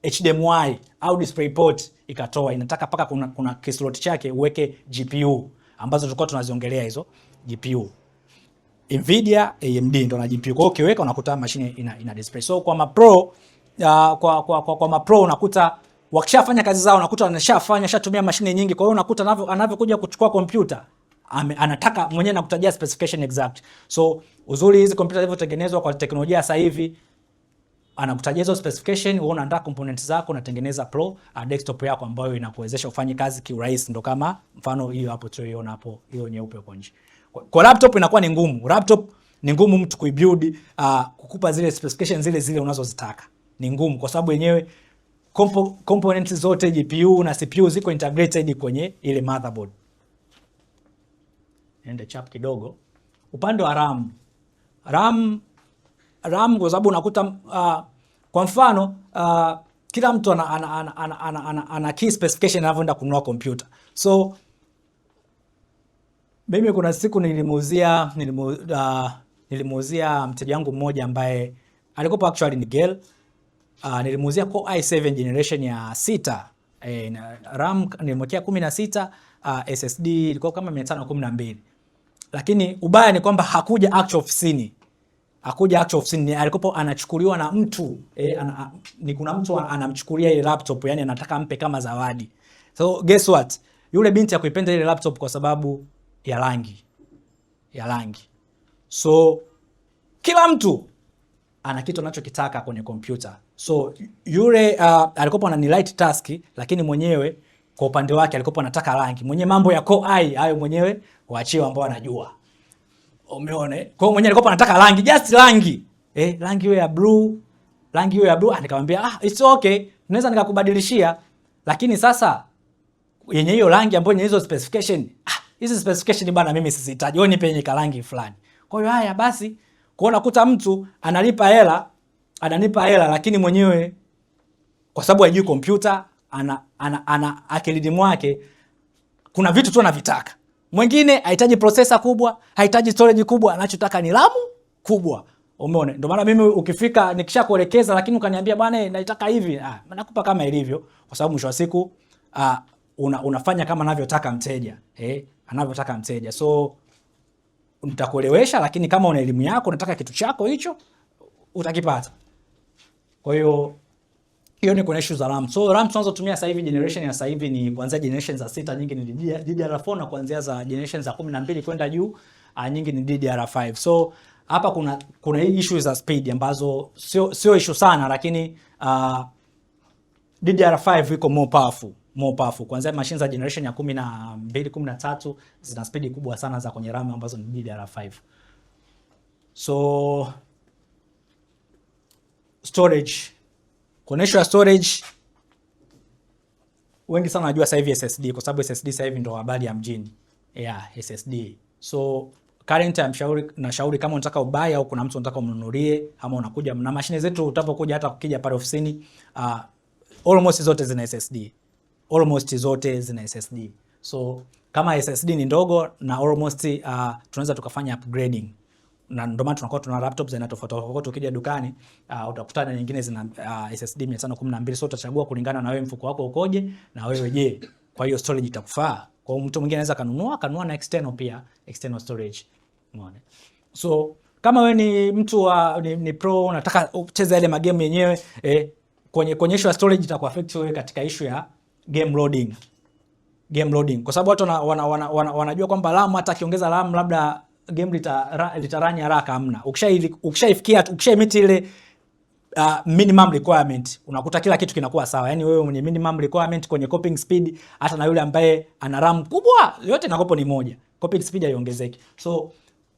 HDMI au DisplayPort ikatoa, inataka paka kuna kislot chake uweke GPU ambazo tulikuwa tunaziongelea hizo GPU. Nvidia, AMD ndo na GPU. Kwa hiyo ukiweka unakuta mashine ina display. So kwa mapro kwa mapro unakuta wakishafanya kazi zao unakuta wanashafanya shatumia mashine nyingi. Kwa hiyo unakuta anavyokuja kuchukua kompyuta anataka mwenyewe nakutajia specification exact. So uzuri hizi kompyuta zilivyotengenezwa kwa teknolojia sasa hivi, anakutajia hizo specification, wewe unaandaa components zako, unatengeneza pro desktop yako ambayo inakuwezesha ufanye kazi kiurahisi. Ndo kama mfano hiyo hapo tuliyoiona hapo, hiyo nyeupe huko nje. Kwa laptop inakuwa ni ngumu. Laptop ni ngumu mtu kuibuild, kukupa zile specification zile zile unazozitaka. Ni ngumu kwa sababu yenyewe components zote GPU na CPU ziko integrated kwenye ile motherboard. Niende chap kidogo. Upande wa RAM. RAM kwa sababu unakuta kwa mfano kila mtu ana key specification anavyoenda kununua kompyuta. So mimi kuna siku nilimuuzia mteja wangu mmoja ambaye alikuwa actually ni girl. Nilimuuzia Core i7 generation ya 6. Na RAM nilimwekea 16, SSD ilikuwa kama 512. Lakini ubaya ni kwamba hakuja actual ofisini. Hakuja actual ofisini, alikuwa anachukuliwa na mtu, ni kuna mtu anamchukulia ile laptop, yani anataka ampe kama zawadi. So guess what? Yule binti hakuipenda ile laptop kwa sababu ya rangi. Ya rangi. So kila mtu ana kitu anachokitaka kwenye kompyuta. So yule alikuwa anani light task, lakini mwenyewe kwa upande wake alikuwa anataka rangi. Mwenye mambo ya Core i hayo mwenyewe waachie ambao anajua. Umeona? Kwa hiyo mwenyewe alikuwa anataka rangi, just rangi. Rangi hiyo ya blue, rangi hiyo ya blue. Nikamwambia it's okay, naweza nikakubadilishia. Lakini sasa yenye hiyo rangi ambayo yenye hizo specification, hizi specification bana mimi sizihitaji. Wewe nipe yenye rangi fulani. Kwa hiyo haya basi, kwa unakuta mtu analipa hela, ananipa hela lakini mwenyewe kwa sababu hajui kompyuta, ana akilini mwake kuna vitu tu anavitaka. Mwingine hahitaji processor kubwa, hahitaji storage kubwa, anachotaka ni RAM kubwa. Umeona? Ndio maana mimi ukifika nikishakuelekeza lakini ukaniambia bwana naitaka hivi, nakupa kama ilivyo kwa sababu mwisho wa siku unafanya kama anavyotaka mteja. Anavyotaka mteja. So nitakuelewesha, lakini kama una elimu yako unataka kitu chako hicho utakipata. Kwa hiyo hiyo ni kwenye issue za RAM. So RAM tunazotumia sasa hivi generation ya sasa hivi ni kuanzia generation za 6, nyingi ni DDR4 na kuanzia za generation za 12 kwenda juu nyingi ni DDR5. So hapa kuna hii issue za speed ambazo sio issue sana, lakini DDR5 iko more powerful, more powerful. Kuanzia machine za generation ya 12, 13 zina speed kubwa sana za kwenye RAM ambazo ni DDR5. So storage, kuonyeshwa ya storage, wengi sana wanajua sasa hivi SSD kwa sababu SSD sasa hivi ndo habari ya mjini. Yeah, SSD. So current I'm nashauri kama unataka ubuy au kuna mtu unataka umnunulie ama unakuja na mashine zetu, utapokuja hata ukija pale ofisini, almost zote zina SSD. Almost zote zina SSD. So kama SSD ni ndogo na almost tunaweza tukafanya upgrading na ndio maana tunakuwa tuna laptops zina tofauti tofauti. Ukija dukani utakutana nyingine zina SSD 512, so utachagua kulingana na wewe mfuko wako ukoje na wewe je, kwa hiyo storage itakufaa. Kwa hiyo mtu mwingine anaweza kanunua na external pia, external storage. Umeona? So kama wewe ni mtu wa ni pro, unataka ucheze yale magame yenyewe, kwenye issue ya storage itakuaffect wewe katika issue ya game loading. Game loading kwa sababu watu wanajua kwamba RAM, hata akiongeza RAM labda game litarun haraka, hamna. Ukishaifikia, ukishameet ile minimum requirement, unakuta kila kitu kinakuwa sawa. Yani wewe mwenye minimum requirement kwenye copying speed, hata na yule ambaye ana RAM kubwa, yote inakopo ni moja, copying speed haiongezeki. So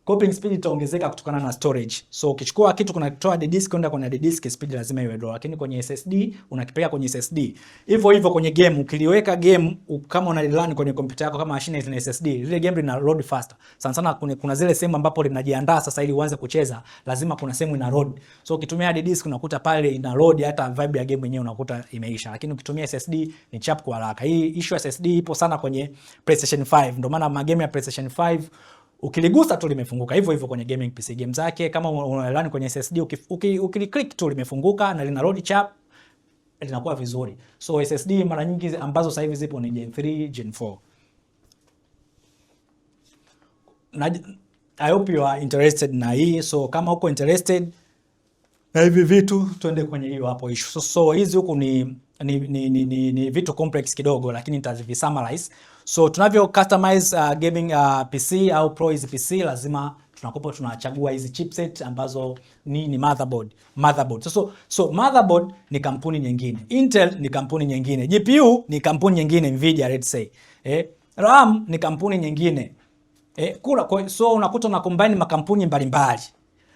copying speed itaongezeka kutokana na storage. So ukichukua kitu kunatoa hard disk kwenda kwenye hard disk, speed lazima iwe low, lakini kwenye SSD unakipeleka kwenye SSD. Hivyo hivyo kwenye game, ukiliweka game kama una run kwenye kompyuta yako, kama mashine ina SSD, lile game lina load faster. Sana sana kuna zile sehemu ambapo linajiandaa sasa ili uanze kucheza, lazima kuna sehemu ina load. So ukitumia hard disk unakuta pale ina load, hata vibe ya game yenyewe unakuta imeisha. Lakini ukitumia SSD ni chap kwa haraka. Hii issue ya SSD ipo sana kwenye PlayStation 5. Ndio maana magame ya PlayStation 5 ukiligusa tu limefunguka. Hivyo hivyo kwenye gaming PC game zake, kama una kwenye SSD, ukiliclick tu limefunguka na lina load chap, linakuwa vizuri. So SSD mara nyingi ambazo sasa hivi zipo ni Gen 3, Gen 4. Na I hope you are interested na hii. So kama uko interested na hivi vitu, twende kwenye hiyo hapo issue. So hizi huku ni vitu complex kidogo, lakini nitazivi summarize. So tunavyo customize gaming PC au pro hizi PC, lazima tunakopo tunachagua hizi chipset ambazo ni motherboard. Motherboard. So motherboard ni kampuni nyingine. Intel ni kampuni nyingine. GPU ni kampuni nyingine, Nvidia let's say. RAM ni kampuni nyingine. So unakuta una combine makampuni mbalimbali.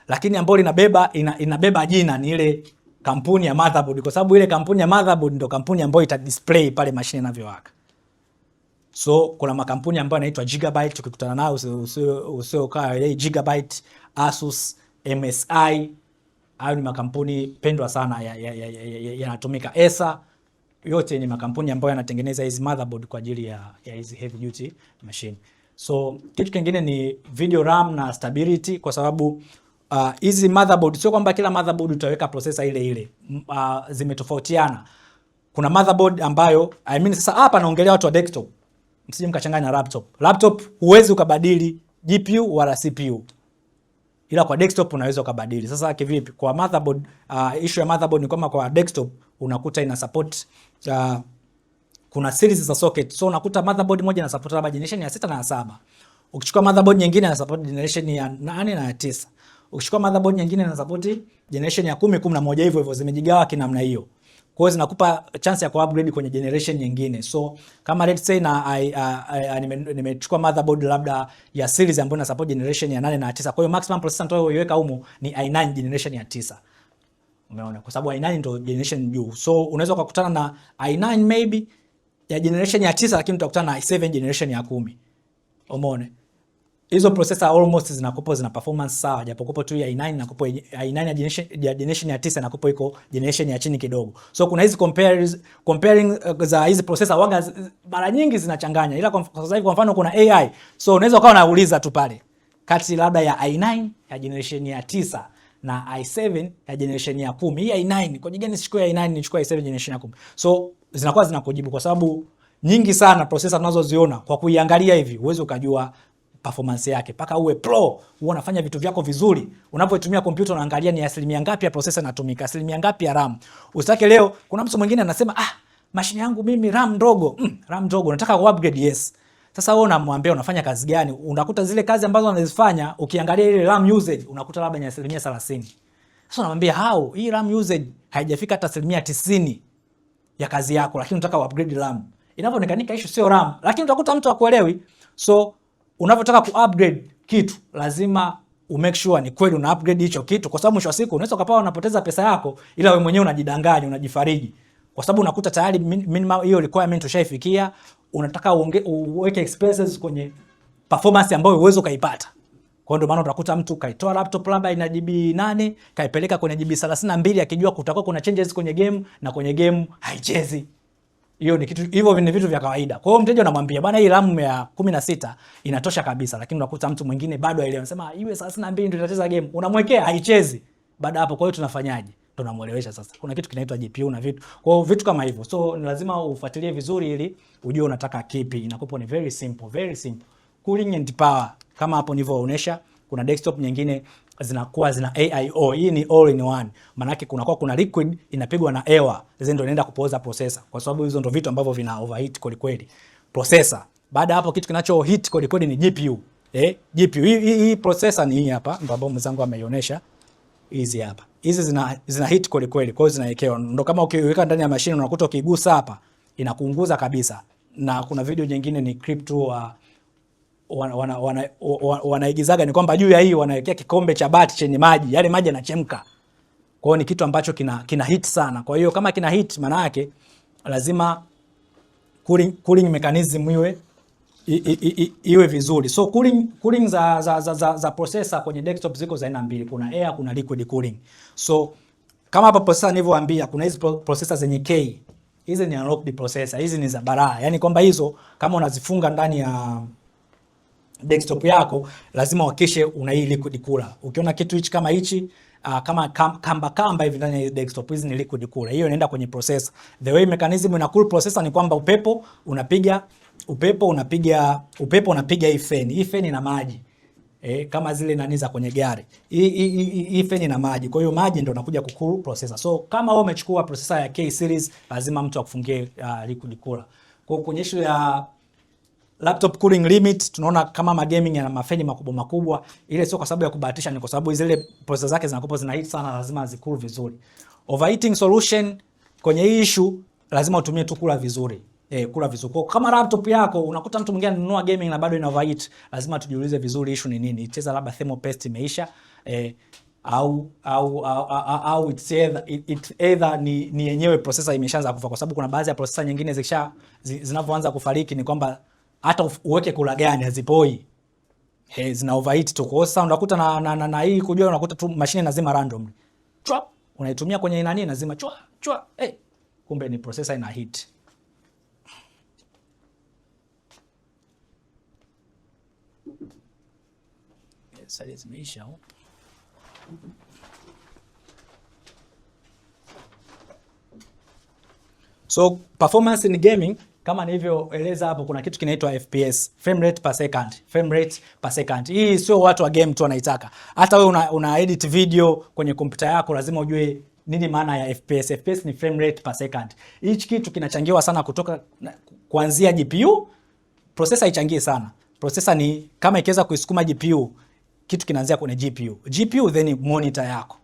Lakini ambayo inabeba jina ni ile kampuni ya motherboard, kwa sababu ile kampuni ya motherboard ndio kampuni ambayo ita display pale mashine inavyowaka. So kuna makampuni ambayo yanaitwa Gigabyte, ukikutana nayo usiokaa ile Gigabyte, Asus, MSI, hayo ni makampuni pendwa sana yanatumika. Acer, yote ni makampuni ambayo yanatengeneza hizi motherboard kwa ajili ya hizi heavy duty machine. So kitu kingine ni video RAM na stability, kwa sababu hizi motherboard sio kwamba kila motherboard utaweka processor ile ile. Zimetofautiana. Kuna motherboard ambayo, I mean, sasa hapa naongelea watu wa desktop. Msije mkachanganya na laptop. Laptop huwezi ukabadili GPU wala CPU. Ila kwa desktop unaweza ukabadili. Sasa kivipi? Kwa motherboard, issue ya motherboard ni kwamba kwa desktop unakuta ina support kuna series za socket. So unakuta motherboard moja ina support labda generation ya 6 na ya 7. Ukichukua motherboard nyingine ina support generation ya 8 na ya 9. Ukichukua motherboard nyingine ina support generation ya 10, 11, hivyo hivyo zimejigawa kinamna hiyo. Kwa hiyo zinakupa chance ya ku-upgrade kwenye generation nyingine. So kama let's say na nimechukua motherboard labda ya series ambayo ina support generation ya 8 na 9. Kwa hiyo maximum processor nitakayoiweka humo ni i9 generation ya 9. Umeona? Kwa sababu i9 ndio generation juu. So unaweza ukakutana na i9 maybe ya generation ya 9, lakini utakutana na i7 generation ya 10. Umeona? Hizo processor almost zinakupa zina performance sawa, japokuwa tu ya i9 inakupa i9 ya generation ya 9 inakupa iko generation ya chini kidogo. So kuna hizi comparing za hizi processor waga mara nyingi zinachanganya. Ila kwa sasa hivi kwa mfano kuna AI. So unaweza ukawa unauliza tu pale kati labda ya i9 ya generation ya 9 na i7 ya generation ya 10. Hii i9 kwa gani sichukue i9 nichukue i7 generation ya 10? So zinakuwa zinakujibu kwa sababu nyingi sana processor tunazoziona kwa kuiangalia hivi huwezi ukajua performance yake mpaka uwe pro, uwe unafanya vitu vyako vizuri. Unapoitumia kompyuta unaangalia ni asilimia ngapi ya processor inatumika, asilimia ngapi ya RAM. Usitake leo kuna mtu mwingine anasema, ah, mashine yangu mimi RAM ndogo. RAM ndogo, nataka ku upgrade, yes. Sasa wewe unamwambia unafanya kazi gani? Unakuta zile kazi ambazo anazifanya ukiangalia ile RAM usage unakuta labda ni 30%. Sasa unamwambia how hii RAM usage haijafika hata 90% ya kazi yako, lakini unataka upgrade RAM. Inavyoonekanika issue sio RAM, lakini utakuta mtu akuelewi. So unavyotaka ku upgrade kitu lazima umake sure ni kweli una upgrade hicho kitu, kwa sababu mwisho wa siku unaweza ukapawa unapoteza pesa yako, ila wewe mwenyewe unajidanganya, unajifariji, kwa sababu unakuta tayari minimum hiyo requirement ushaifikia, unataka uweke expenses kwenye performance ambayo uwezo ukaipata. Kwa ndio maana utakuta mtu kaitoa laptop labda ina GB 8 kaipeleka kwenye GB 32 akijua kutakuwa kuna changes kwenye game na kwenye game haichezi. Hiyo ni kitu, hivyo ni vitu vya kawaida. Kwa hiyo mteja unamwambia bwana, hii RAM ya 16 inatosha kabisa, lakini unakuta mtu mwingine bado haelewi, anasema iwe 32 ndio itacheza game, unamwekea haichezi. Baada hapo, kwa hiyo tunafanyaje? Tunamuelewesha sasa, kuna kitu kinaitwa GPU na vitu, kwa hiyo vitu kama hivyo. So ni lazima ufuatilie vizuri ili ujue unataka kipi. Inakuwa ni very simple, very simple. Cooling and power kama hapo nilivyoonyesha, kuna desktop nyingine zinakuwa zina AIO. Hii ni all in one, maana yake kunakuwa kuna liquid inapigwa na hewa, hizo ndio inaenda kupoza processor, kwa sababu hizo ndio vitu ambavyo vina overheat kweli kweli processor. Baada hapo kitu kinacho heat kweli kweli ni GPU. GPU hii processor ni hii hapa, ndio ambayo mwenzangu ameionyesha, hizi hapa. Hizi zina heat kweli kweli, kwa hiyo zinawekewa, ndio kama ukiweka ndani ya mashine unakuta ukigusa hapa inakuunguza kabisa. Na kuna video nyingine ni clip tu wa wanaigizaga ni kwamba juu ya hii wanawekea kikombe cha bati chenye maji, yale maji yanachemka. Kwa hiyo ni kitu ambacho kina heat sana. Kwa hiyo kama kina heat, maana yake lazima cooling mechanism iwe vizuri. So cooling za processor kwenye desktop ziko za aina mbili, kuna air, kuna liquid cooling. So kama hapa processor nilivyowaambia, kuna hizi processor zenye K. Hizi ni unlocked processor, hizi ni za balaa. Yaani kwamba hizo kama unazifunga ndani ya desktop yako lazima uhakikishe una hii liquid cooler. Ukiona kitu hichi kama hichi kama kamba kamba hivi ndani ya desktop, hizi ni liquid cooler. Hiyo inaenda kwenye processor. The way mechanism ina cool processor ni kwamba upepo unapiga hii fan. Hii fan ina maji. Kama zile nani za kwenye gari. Hii fan ina maji. Kwa hiyo maji ndio yanakuja kucool processor. So kama wewe umechukua processor ya K series lazima mtu akufungie liquid cooler. Kwa hiyo kwenye issue ya laptop cooling limit tunaona kama magaming yana mafeni makubwa makubwa, ile sio kwa sababu ya kubahatisha, ni kwa sababu zile processor zake zinakuwa zina heat sana, lazima zicool vizuri. Overheating solution kwenye hii issue lazima utumie tu cooler vizuri. Cooler vizuri. Kwa kama laptop yako unakuta mtu mwingine ananunua gaming na bado ina overheat, lazima tujiulize vizuri issue ni nini. Icheza labda thermal paste imeisha, au it's either ni yenyewe processor imeshaanza kufa, kwa sababu kuna baadhi ya processor nyingine zinavyoanza kufariki ni kwamba hata uweke cooler gani hazipoi. Zina overheat tu. Kwa hiyo sasa unakuta na hii kujua unakuta tu mashine inazima randomly. Chwa, unaitumia kwenye nani inazima chwa chwa, kumbe ni processor ina heat. Sasa zimeisha au? So performance in gaming kama nilivyoeleza hapo, kuna kitu kinaitwa FPS, frame rate per second, frame rate per second. Hii sio watu wa game tu wanaitaka. Hata wewe una edit video kwenye kompyuta yako lazima ujue nini maana ya FPS. FPS ni frame rate per second. Hichi kitu kinachangiwa sana kutoka kuanzia GPU, processor haichangie sana. Processor ni kama ikiweza kuisukuma GPU, kitu kinaanzia kwenye GPU. GPU then monitor yako.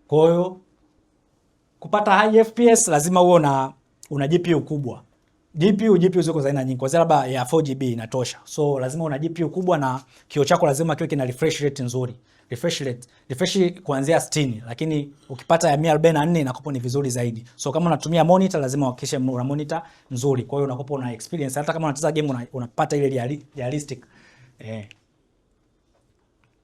Kwa hiyo kupata high FPS lazima uwe una GPU kubwa. GPU ziko za aina nyingi. Kwa labda ya 4GB inatosha. So lazima una GPU kubwa na kioo chako lazima kiwe kina refresh rate nzuri. Refresh rate, refresh kuanzia 60, lakini ukipata ya 144 inakuwa ni vizuri zaidi. So kama unatumia monitor lazima uhakikishe una monitor nzuri. Kwa hiyo unakuwa una experience hata kama unacheza game unapata ile realistic.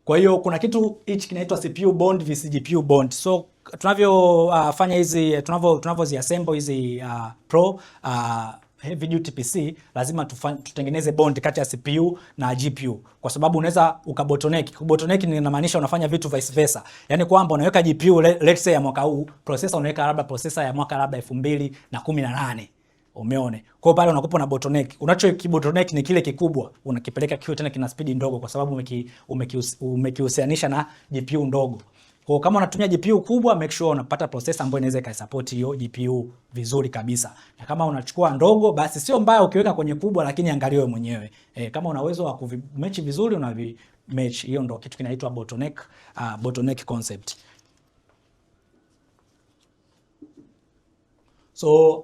Kwa hiyo kuna kitu hichi kinaitwa CPU bond vs GPU bond. So tunavyo fanya hizi tunavyo assemble hizi pro heavy duty PC lazima tutengeneze bond kati ya CPU na GPU, kwa sababu unaweza ukabottleneck. Kubottleneck inamaanisha unafanya vitu vice versa, yani kwamba unaweka GPU let's say ya mwaka huu, processor unaweka labda processor ya mwaka labda 2018. Umeone? Kwa hiyo pale unakupa na bottleneck. Unacho bottleneck ni kile kikubwa, unakipeleka kiwe tena kina speed ndogo kwa sababu umekihusianisha na GPU ndogo. Kwa kama unatumia GPU kubwa, make sure unapata processor ambayo inaweza ikaisupport hiyo GPU vizuri kabisa. Na kama unachukua ndogo, basi sio mbaya ukiweka kwenye kubwa, lakini angalia wewe mwenyewe. Kama una uwezo wa kuvimatch vizuri una match. Hiyo ndo kitu kinaitwa bottleneck concept. So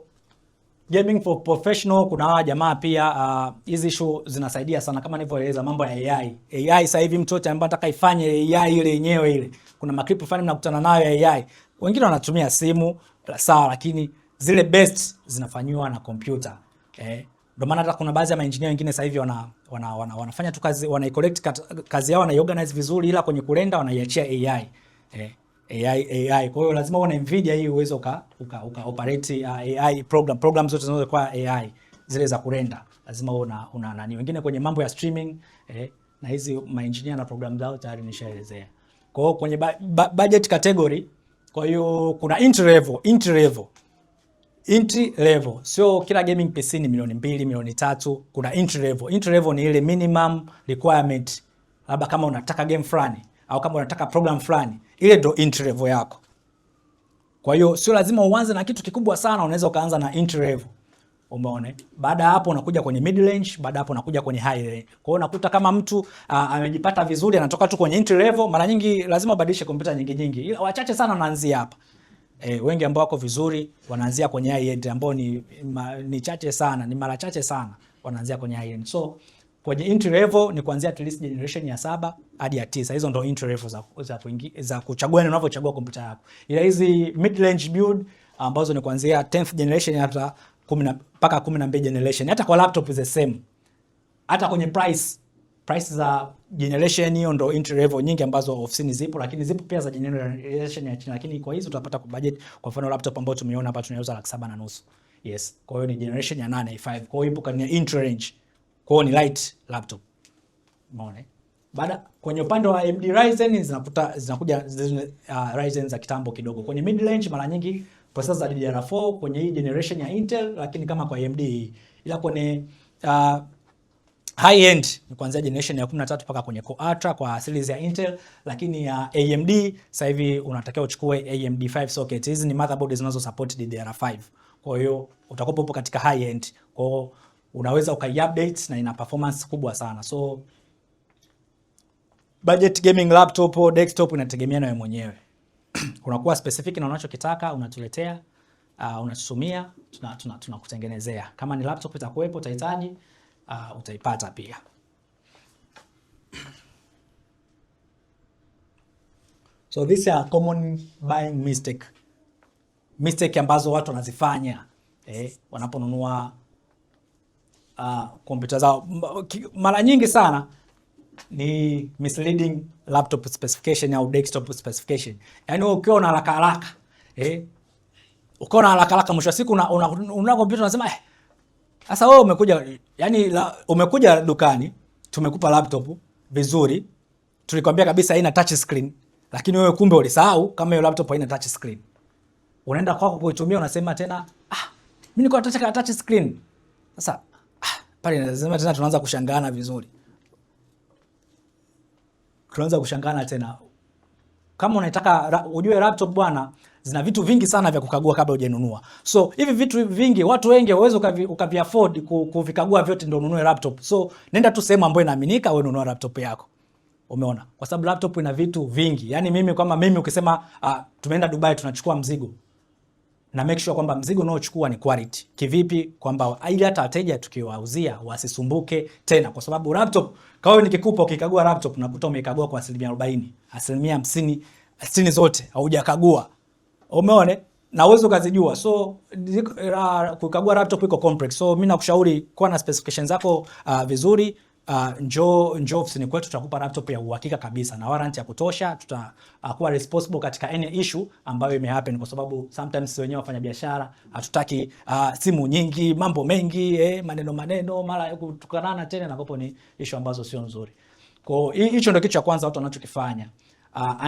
Gaming for professional, kuna hawa jamaa pia, hizi issue zinasaidia sana kama nilivyoeleza mambo ya AI. AI sasa hivi mtu yote ambaye anataka ifanye AI ile yenyewe ile. Kuna maclip fulani mnakutana nayo ya AI. Wengine wanatumia simu sawa, lakini zile best zinafanywa na kompyuta. Ndio maana hata kuna baadhi ya maengineer wengine sasa hivi wanafanya tu kazi, wanaicollect kazi yao, wanaiorganize vizuri, ila kwenye kurender wanaiachia AI. AI AI. Kwa hiyo lazima uwe na Nvidia hii uweze uka operate AI program zote zinazokuwa AI zile za kurender lazima uwe una nani. Wengine kwenye mambo ya streaming, na hizi maengineer na program zao tayari nishaelezea. Kwa hiyo kwenye budget category, kwa hiyo kuna entry level, entry level entry level sio kila gaming PC ni milioni 2, milioni 3. Kuna entry level. Entry level ni ile minimum requirement, labda kama unataka game fulani au kama unataka program fulani, ile ndo entry level yako. Kwa hiyo sio lazima uanze na kitu kikubwa sana, unaweza ukaanza na entry level. Umeona? Baada ya hapo unakuja kwenye mid range, baada hapo unakuja kwenye high range. Kwa hiyo unakuta kama mtu amejipata vizuri, anatoka tu kwenye entry level, mara nyingi lazima ubadilishe kompyuta nyingi nyingi. Ila wachache sana wanaanzia hapa. Wengi ambao wako vizuri wanaanzia kwenye high end, ambao ni chache sana, ni mara chache sana wanaanzia kwenye high end. So kwenye entry level ni kuanzia at least generation ya 7 hadi ya 9. Hizo ndo entry level za kuchagua, ni unavyochagua kompyuta yako. Ila hizi mid range build ambazo ni kuanzia 10th generation hata 10 mpaka 12 generation. Hata kwa laptop is the same. Hata kwenye price za generation hiyo ndo entry level nyingi ambazo ofisini zipo, lakini zipo pia za generation ya chini, lakini kwa hizo utapata kwa budget. Kwa mfano laptop ambayo tumeona hapa tunauza 750,000. Yes, kwa hiyo ni generation ya 8 i5. Kwa hiyo ipo kwenye entry range. Kwa hiyo ni light laptop. Umeona? Baada kwenye upande wa AMD Ryzen zinakuja zile Ryzen za kitambo kidogo. Kwenye mid range mara nyingi processor za DDR4 kwenye hii generation ya Intel, lakini kama kwa AMD, ila kwenye high end ni kuanzia generation ya 13 mpaka kwenye Core Ultra kwa series ya Intel, lakini ya AMD sasa hivi unatakiwa uchukue AMD 5 socket. Hizi ni motherboard zinazo support DDR5. Kwa hiyo utakuwa upo katika high end. Kwa hiyo unaweza ukai-update na ina performance kubwa sana. So budget gaming laptop au desktop inategemea na wewe mwenyewe. Unakuwa specific na unachokitaka, unatuletea, unatutumia, tunakutengenezea. Tuna kama ni laptop itakuwepo, utahitaji, utaipata pia. So these are common buying mistake. Mistake ambazo watu wanazifanya wanaponunua kompyuta zao. Mara nyingi sana ni misleading laptop specification au desktop specification. Yaani wewe ukiwa una haraka haraka, ukiwa una haraka haraka, mwisho wa siku una kompyuta unasema, sasa wewe umekuja, yani umekuja dukani, tumekupa laptop vizuri, tulikwambia kabisa haina touch screen, lakini wewe kumbe ulisahau kama hiyo laptop haina touch screen. Unaenda kwako kuitumia unasema tena, mimi nilikuwa nataka touch screen. Sasa pale nasema tena tunaanza kushangaana vizuri. Tunaanza kushangana tena. Kama unataka ujue laptop bwana, zina vitu vingi sana vya kukagua kabla hujanunua. So hivi vitu vingi watu wengi hawawezi ukavi afford kuvikagua vyote ndio ununue laptop. So nenda tu sehemu ambayo inaaminika wewe ununue laptop yako. Umeona? Kwa sababu laptop ina vitu vingi. Yaani mimi kama mimi ukisema tumeenda Dubai tunachukua mzigo, na make sure kwamba mzigo unaochukua ni quality. Kivipi? Kwamba ili hata wateja tukiwauzia wasisumbuke tena, kwa sababu laptop kama wewe nikikupa ukikagua laptop unakuta umeikagua kwa 40%, 50%, 60 zote haujakagua. Umeona? Na uwezo ukazijua. So kukagua laptop iko complex. So mimi nakushauri kuwa na specifications zako vizuri. Njoo ofisini kwetu, tutakupa laptop ya uhakika kabisa na warranty ya kutosha. Tutakuwa responsible katika any issue ambayo ime happen, kwa sababu sometimes wenyewe wafanya biashara hatutaki simu nyingi, mambo mengi, maneno maneno, mara kutukanana tena, na kopo ni issue ambazo sio nzuri. Kwa hiyo hicho ndio kitu cha kwanza watu wanachokifanya.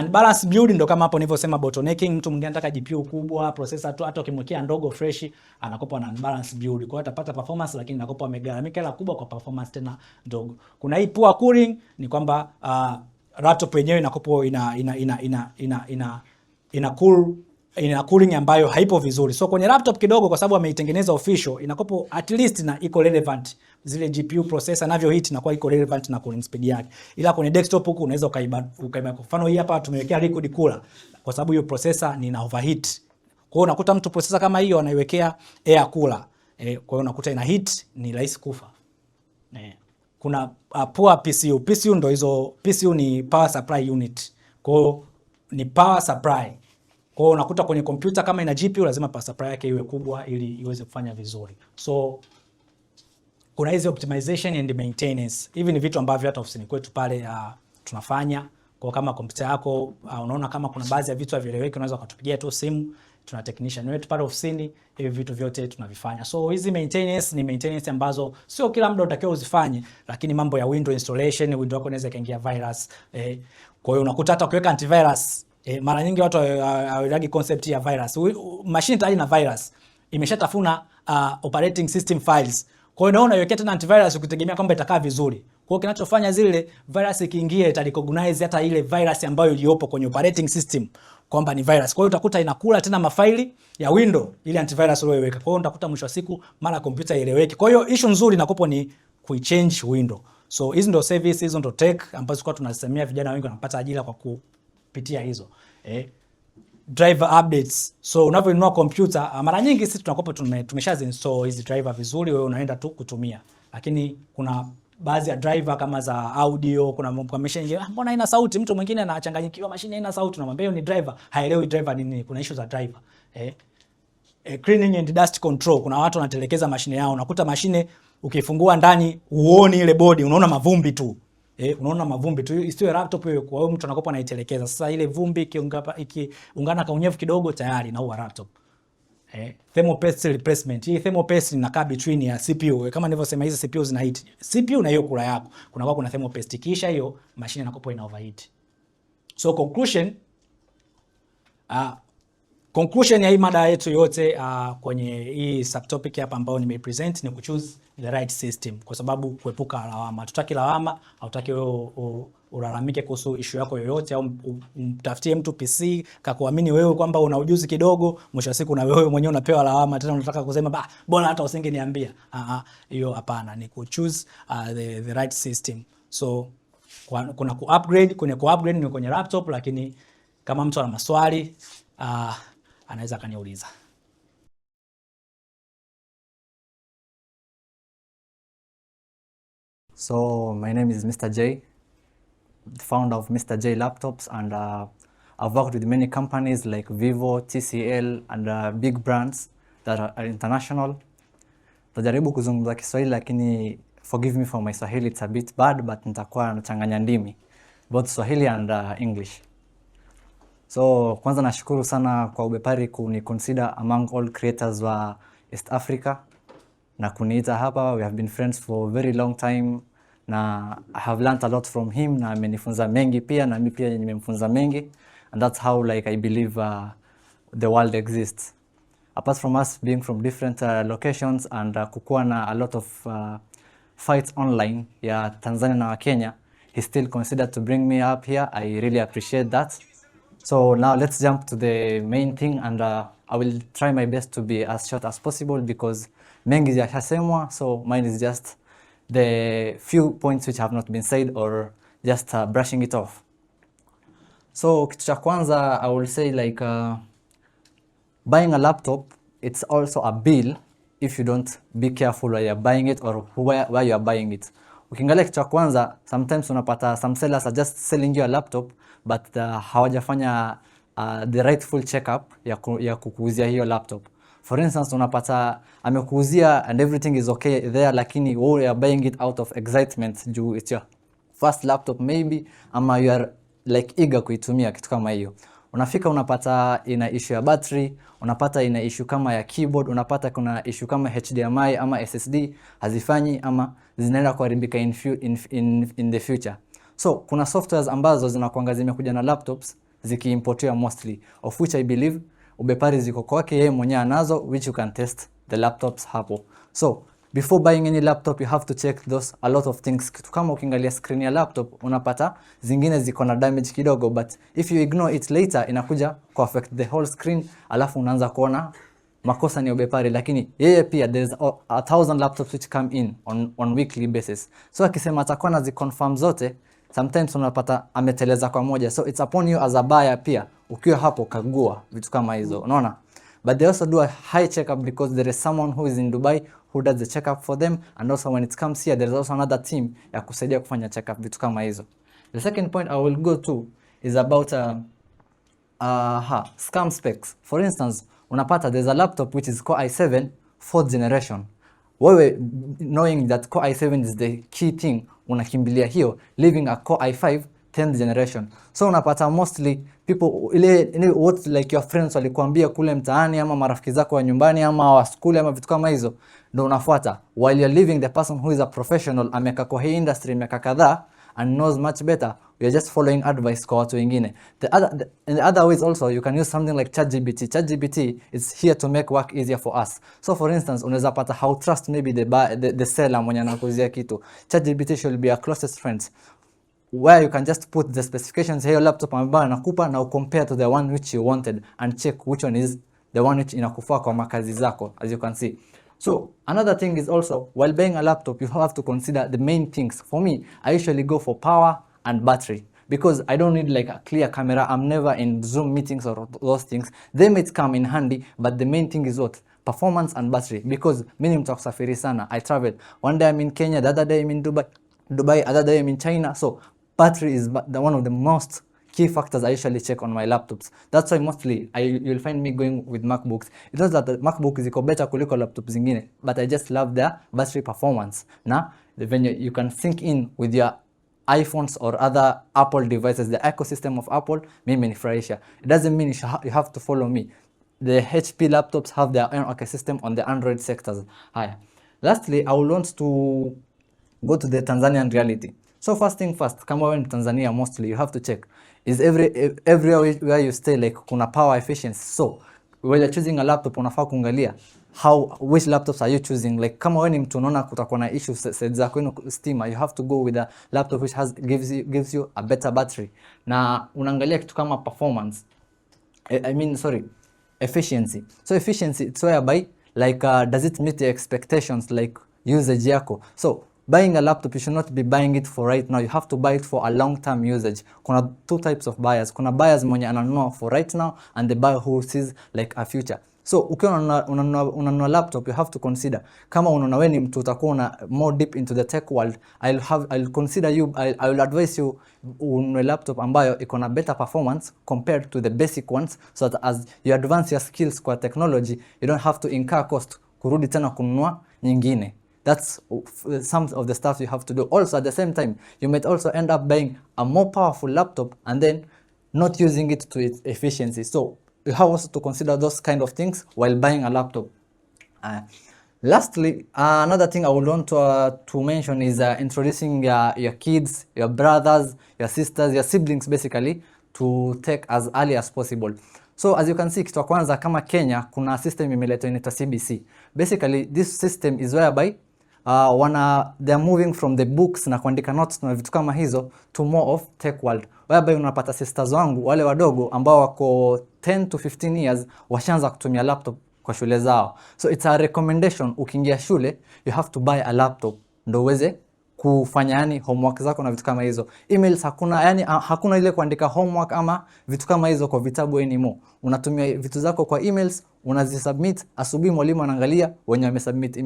Unbalanced build ndo kama hapo nilivyosema bottlenecking. Mtu mwingine anataka GPU kubwa, processor tu hata ukimwekea ndogo fresh anakopa na unbalanced build. Kwa hiyo atapata performance lakini anakopa amegharamika hela kubwa kwa performance tena ndogo. Kuna hii poor cooling ni kwamba laptop yenyewe inakopo ina cool, ina cooling ambayo haipo vizuri. So kwenye laptop kidogo, kwa sababu ameitengeneza official, inakopo at least na iko relevant, zile GPU processor navyo hit na kwa iko relevant na cooling speed yake. Ila kwenye desktop huku unaweza ukaiba. Kwa mfano hii hapa tumewekea liquid cooler kwa sababu hiyo processor ni ina overheat. Kwa hiyo unakuta mtu processor kama hiyo anaiwekea air cooler. Kwa hiyo unakuta ina heat, ni rahisi kufa. Kuna poor PCU. PCU ndo hizo, PCU ni power supply unit. Kwa hiyo ni power supply. Kwa hiyo unakuta kwenye kompyuta kama ina GPU lazima power supply yake iwe kubwa ili iweze kufanya vizuri. So kuna hizi optimization and maintenance. Hivi ni vitu ambavyo hata ofisini kwetu pale tunafanya. Kwa kama kompyuta yako unaona kama kuna baadhi ya vitu havieleweki, unaweza ukatupigia tu simu, tuna technician wetu pale ofisini, hivi vitu vyote tunavifanya. So hizi maintenance ni maintenance ambazo sio kila muda utakiwa uzifanye, lakini mambo ya window installation, window yako inaweza ikaingia virus. Kwa hiyo unakuta hata ukiweka antivirus, mara nyingi watu hawaelewagi concept ya virus. Machine tayari na virus imeshatafuna operating system files. Kwa hiyo unaona iwekea tena antivirus ukitegemea kwamba itakaa vizuri. Kwa hiyo kinachofanya zile virus ikiingia ita recognize hata ile virus ambayo iliyopo kwenye operating system kwamba ni virus. Kwa hiyo utakuta inakula tena mafaili ya window ile antivirus uliyoweka. Kwa hiyo utakuta mwisho wa siku mara kompyuta ieleweki. Kwa hiyo issue nzuri inakopo ni kuichange window. So hizi ndio service, hizo ndio tech ambazo kwa tunasemea vijana wengi wanapata ajira kwa kupitia hizo. Driver updates. So unavyonunua kompyuta mara nyingi sisi tunakopa tumeshazi install hizi driver vizuri, wewe unaenda tu kutumia. Lakini kuna baadhi ya driver kama za audio, kuna mambo mashine nyingine, mbona haina sauti? Mtu mwingine anachanganyikiwa, mashine haina sauti, unamwambia hiyo ni driver, haelewi driver ni nini. Kuna issue za driver. Cleaning and dust control. Kuna watu wanatelekeza mashine yao, unakuta mashine ukifungua ndani uoni ile bodi, unaona mavumbi tu. Unaona mavumbi tu, isiwe laptop hiyo, kwa hiyo mtu anakopa anaitelekeza. Sasa ile vumbi ikiungana ka unyevu kidogo tayari inaua laptop. Thermal paste replacement. Hii thermal paste inakaa between ya CPU. Kama nilivyosema hizi CPU zina heat. CPU na hiyo cooler yako. Kuna thermal paste, kisha hiyo mashine inakopa ina overheat. So conclusion ya hii mada yetu yote kwenye hii subtopic hapa ambayo nimepresent ni kuchoose the right system, kwa sababu kuepuka lawama. Hatutaki lawama, hatutaki wewe ulalamike kuhusu issue yako yoyote au umtafutie mtu PC kakuamini wewe kwamba una ujuzi kidogo, mwisho wa siku na wewe mwenyewe unapewa lawama tena, unataka kusema bah, bora hata usingeniambia. Hiyo hapana, ni ku choose the right system. So kuna ku upgrade, kwenye ku upgrade ni kwenye laptop, lakini kama mtu ana maswali anaweza akaniuliza. So my name is Mr. J, the founder of Mr. J Laptops, and I've worked with many companies like Vivo, TCL, and big brands that are international. Tajaribu kuzungumza Kiswahili lakini forgive me for my Swahili, it's a bit bad, but nitakuwa nachanganya ndimi both Swahili and English. So kwanza nashukuru sana kwa Ubepari kuni consider among all creators wa East Africa na kuniita hapa. We have been friends for a very long time na I have learned a lot from him na amenifunza mengi pia na mimi pia nimemfunza mengi, and that's how like I believe the world exists. Apart from us being from different locations and kukuwa na a lot of fights online ya Tanzania na Kenya, he still considered to bring me up here. I really appreciate that. So now let's jump to the main thing, and I will try my best to be as short as possible because mengi yashasemwa, so mine is just the few points which have not been said or just brushing it off. So kitu cha kwanza I will say like buying a laptop, it's also a bill if you don't be careful where you're buying it or where you are buying it. Ukiangalia kitu cha kwanza, sometimes unapata some sellers are just selling you a laptop but hawajafanya the rightful checkup ya kukuuzia hiyo laptop. For instance, unapata amekuuzia and everything is okay there, lakini wewe you are buying it out of excitement juu it's your first laptop maybe, ama you are like eager kuitumia, kitu kama hiyo. Unafika unapata ina issue ya battery, unapata ina issue kama ya keyboard, unapata kuna issue kama HDMI ama SSD hazifanyi ama zinaenda kuharibika in the future. So kuna softwares ambazo zinakuanga zimekuja na laptops zikiimportiwa mostly, of which I believe Ubepari ziko kwake yeye mwenyewe anazo, which you can test the laptops hapo. So before buying any laptop you have to check those a lot of things. Kitu kama ukiangalia screen ya laptop unapata zingine ziko na damage kidogo, but if you ignore it later inakuja ku affect the whole screen, alafu unaanza kuona makosa ni Ubepari, lakini yeye pia there's 1,000 laptops which come in on weekly basis. So akisema atakuwa anaziconfirm zote, sometimes unapata ameteleza kwa moja, so it's upon you as a buyer pia, ukiwa hapo kagua vitu kama hizo, unaona. But they also do a high checkup because there is someone who is in Dubai who does the checkup for them, and also when it comes here there is also another team ya kusaidia kufanya checkup, vitu kama hizo. The second point I will go to is about scam specs. For instance, unapata there's a laptop which is Core i7 fourth generation. Wewe, knowing that Core i7 is the key thing, unakimbilia hiyo, leaving a Core i5 10th generation. So unapata mostly people ile what like your friends walikuambia kule mtaani ama marafiki zako wa nyumbani ama wa skuli ama vitu kama hizo ndo unafuata, while you're leaving the person who is a professional, amekaa kwa hii industry miaka kadhaa and knows much better. You're just following advice kwa watu wengine. In the other ways also, you can use something like ChatGPT. ChatGPT is here to make work easier for us. So for instance, unaweza pata how trust maybe the seller mwenye anakuuzia kitu. ChatGPT should be your closest friends, where you can just put the specifications ya hiyo laptop ambayo anakupa na ucompare to the one which you wanted and check which one is the one which inakufaa kwa makazi zako, as you can see. So another thing is also, while buying a laptop, you have to consider the main things. For me, I usually go for power and battery because I don't need like a clear camera. I'm never in Zoom meetings or those things. They might come in handy, but the main thing is what? Performance and battery, because mimi ni mtu wa kusafiri sana. I travel. One day I'm in Kenya, the other day I'm in Dubai, other day I'm in China. So battery is the one of the most key factors I usually check on my laptops. That's why mostly you'll find me going with MacBooks. It's not that the MacBook ziko better kuliko laptop zingine, but I just love their battery performance. Na venye you can sync in with your iPhones or other Apple devices, the ecosystem of Apple, mimi imenifurahisha. It doesn't mean you have to follow me. The HP laptops have their own ecosystem on the Android sectors. Haya. Lastly, I will want to go to the Tanzanian reality. So first thing first, kama wewe ni Tanzania, mostly you have to check is everywhere where you stay, like, kuna power efficiency. So when you're choosing a laptop, unafaa kuangalia how which laptops are you choosing. Like, kama wewe ni mtu unaona kutakuwa na issues side za kwenu stima, you have to go with a laptop which has gives you a better battery. Na unaangalia kitu kama performance, I mean, sorry, efficiency. So efficiency, it's whereby like, does it meet the expectations, like usage yako? So buying a laptop, you should not be buying it for right now. You have to buy it for a long term usage. Kuna two types of buyers. Kuna buyers mwenye ananunua for right now and the buyer who sees like a future. So ukiwa unanunua laptop, you have to consider kama unaona wewe ni mtu utakuwa una more deep into the tech world, I'll consider you I will advise you ununue laptop ambayo iko na better performance compared to the basic ones, so that as you advance your skills kwa technology, you don't have to incur cost kurudi tena kununua nyingine. That's some of the stuff you have to do. Also, at the same time, you might also end up buying a more powerful laptop and then not using it to its efficiency. So you have also to consider those kind of things while buying a laptop. Lastly, another thing I would want to mention is introducing your kids, your brothers, your sisters, your siblings basically to tech as early as possible. So as you can see, kitu ya kwanza, kama Kenya kuna system imeletwa inaitwa CBC. Basically, this system is whereby they are moving from the books na kuandika notes na vitu kama hizo to more of tech world, whereby unapata sisters wangu wale wadogo ambao wako 10 to 15 years washaanza kutumia laptop kwa shule zao. So it's a recommendation, ukiingia shule you have to buy a laptop ndo uweze kufanya yani homework zako na vitu kama hizo. Emails hakuna, yani hakuna ile kuandika homework ama vitu kama hizo kwa vitabu anymore. Unatumia vitu zako kwa emails, unazisubmit asubuhi, mwalimu anaangalia wenye wamesubmit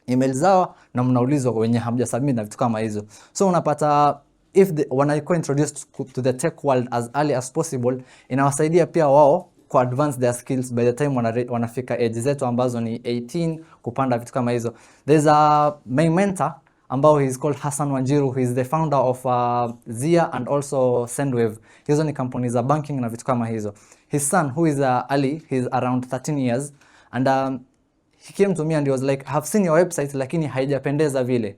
email zao na mnaulizwa wenye hamja submit na vitu kama hizo. So unapata if wanakuwa introduced to the tech world as early as possible, inawasaidia pia wao ku advance their skills by the time wanafika age zetu ambazo ni 18 kupanda, vitu kama hizo. There's a my mentor ambao he is called Hassan Wanjiru, who is the founder of Zia and also Sendwave. Hizo ni kampuni za banking na vitu kama hizo. His son, who is Ali, he is around 13 years, and he came to me and he was like, "I have seen your website, lakini haijapendeza vile.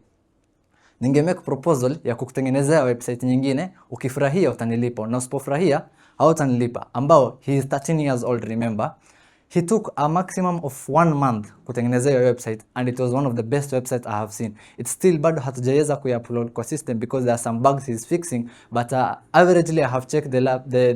Ninge make proposal ya kukutengenezea website nyingine, ukifurahia utanilipa na usipofurahia hautanilipa." Ambao he is 13 years old, remember. He took a maximum of one month kutengenezea hiyo website, and it was one of the best website I have seen. It's still, bado hatujaweza kuiupload kwa system because there are some bugs he's fixing, but averagely I have checked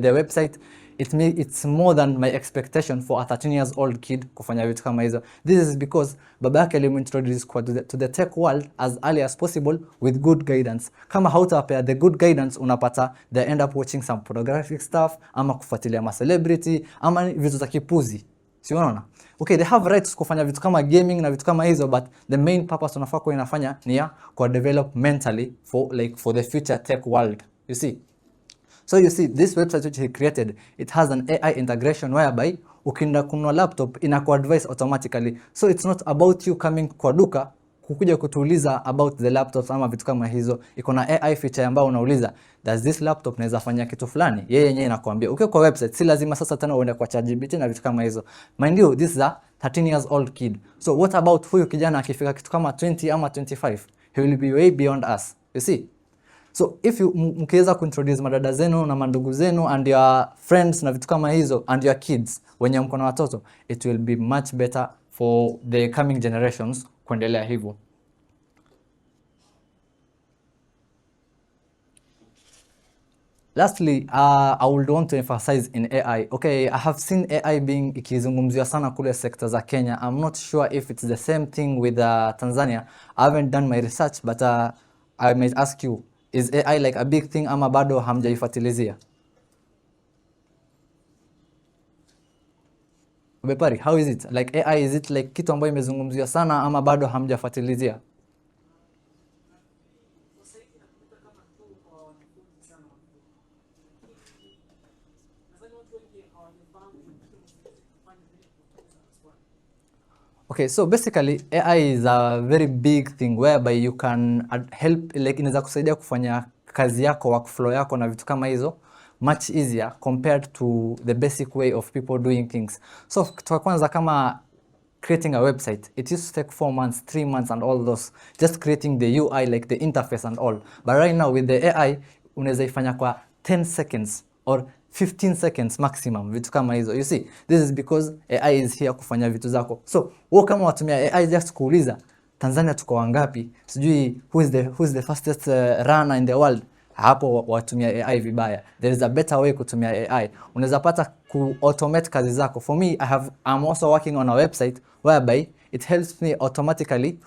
the website, it's more than my expectation for a 13 years old kid kufanya vitu kama hizo. This is because baba yake alimintroduce to the tech world as early as possible with good guidance. Kama hautapea the good guidance, unapata they end up watching some pornographic stuff ama kufuatilia ma celebrity ama vitu za kipuzi. Si unaona? Okay, they have rights kufanya vitu kama gaming na vitu kama hizo, but the main purpose unafaa kuwa inafanya ni ya kwa develop mentally for like for the future tech world. You see? So you see, this website which he created, it has an AI integration whereby ukienda kununua laptop inakuadvise automatically. So it's not about you coming kwa duka kukuja kutuuliza about the laptops ama vitu kama hizo. Iko na AI feature ambayo unauliza, does this laptop naweza fanya kitu fulani? Yeye yenyewe inakuambia. Ukiwa kwa website, si lazima sasa tena uende kwa ChatGPT na vitu kama hizo. Mind you, this is a 13 years old kid. So what about huyu kijana akifika kitu kama 20 ama 25? He will be way beyond us. You see? So if you mkiweza kuintroduce madada zenu na mandugu zenu and your friends na vitu kama hizo and your kids wenye mko na watoto, it will be much better for the coming generations kuendelea hivyo. Lastly, I would want to emphasize in AI. Okay, I have seen AI being ikizungumziwa sana kule sekta za Kenya. I'm not sure if it's the same thing with Tanzania. I haven't done my research, but I might ask you, is AI like a big thing ama bado hamjaifuatilizia? Bepari, how is it? Like AI, is it like kitu ambayo imezungumziwa sana ama bado hamjafuatilizia? Okay, so basically AI is a very big thing whereby you can help like inaweza kusaidia kufanya kazi yako, workflow yako na vitu kama hizo much easier compared to the basic way of people doing things. So kitu ya kwanza kama creating a website, it used to take 4 months, 3 months and all those, just creating the UI, like the interface and all. But right now with the AI, unaweza ifanya kwa 10 seconds or 15 seconds maximum, vitu kama hizo. You see, this is because AI is here kufanya vitu zako. So, wewe kama watumia AI just kuuliza Tanzania tuko wangapi, sijui who is the fastest runner in the world, hapo watumia AI vibaya. There is a better way kutumia AI. Unaweza pata ku automate kazi zako. For me, I'm also working on a website whereby it helps me automatically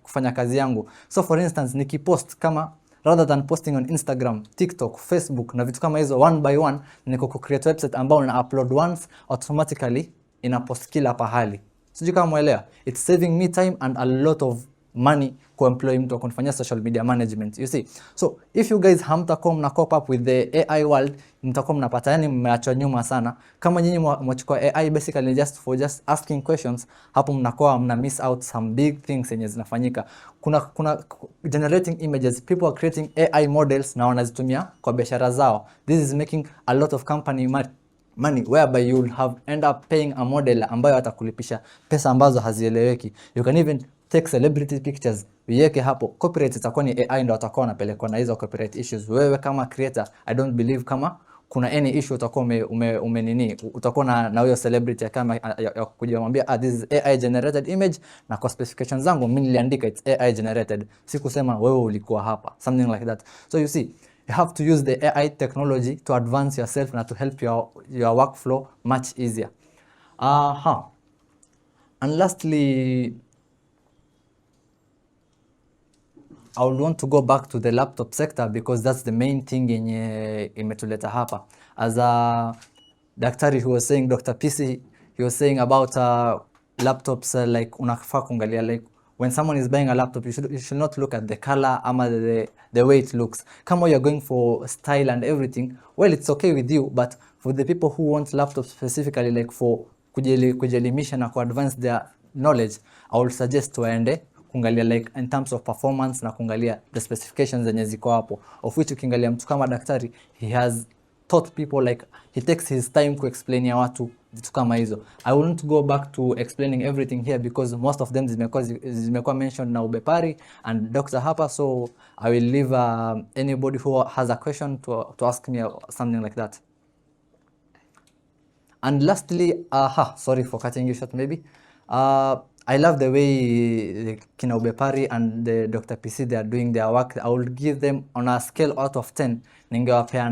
kufanya kazi yangu. So for instance, nikipost kama rather than posting on Instagram, TikTok, Facebook na vitu kama hizo one by one, niko ku create website ambao na upload once, automatically ina post kila pahali. Sijui kama mwelewa. It's saving me time and a lot of money ku employ mtu wa kunifanyia social media management, you see. So if you guys hamtakuwa mna cope up with the AI world, mtakuwa mnapata yani mmeachwa nyuma sana. Kama nyinyi mwachukua AI basically just for just asking questions, hapo mnakuwa mna miss out some big things yenye zinafanyika. Kuna generating images, people are creating AI models na wanazitumia kwa biashara zao. This is making a lot of company money whereby you will have end up paying a model ambayo atakulipisha pesa ambazo hazieleweki. You can even take celebrity pictures uiweke hapo, copyright itakuwa ni AI ndo atakuwa anapelekwa na hizo copyright issues. Wewe kama creator, I don't believe kama kuna any issue utakuwa ume nini, utakuwa na huyo celebrity kama ya kuja kumwambia, this is AI generated image na kwa specifications zangu mimi niliandika it's AI generated, si kusema wewe ulikuwa hapa, something like that. So you see, you have to use the AI technology to advance yourself na to help your workflow much easier. And lastly, I would want to go back to the laptop sector because that's the main thing yenye imetuleta hapa. As a daktari who was saying, Dr. PC, he was saying about laptops, like unafaa kuangalia like when someone is buying a laptop, you should not look at the color ama the way it looks. Kama you're going for style and everything, well, it's okay with you, but for the people who want laptops specifically like for kujielimisha na ku-advance their knowledge, I would suggest waende kuangalia like in terms of performance na kuangalia the specifications zenye ziko hapo, of which ukiangalia mtu kama daktari, he has taught people like he takes his time ku explain ya watu vitu kama hizo. I will not go back to explaining everything here because most of them zimekuwa mentioned na Ubepari and Doctor hapa, so I will leave anybody who has a question to ask me something like that. And lastly, sorry for cutting you short maybe. I love the way kina Ubepari and the Dr. PC, they are doing their work. I will give them on a scale out of 10, ningewapea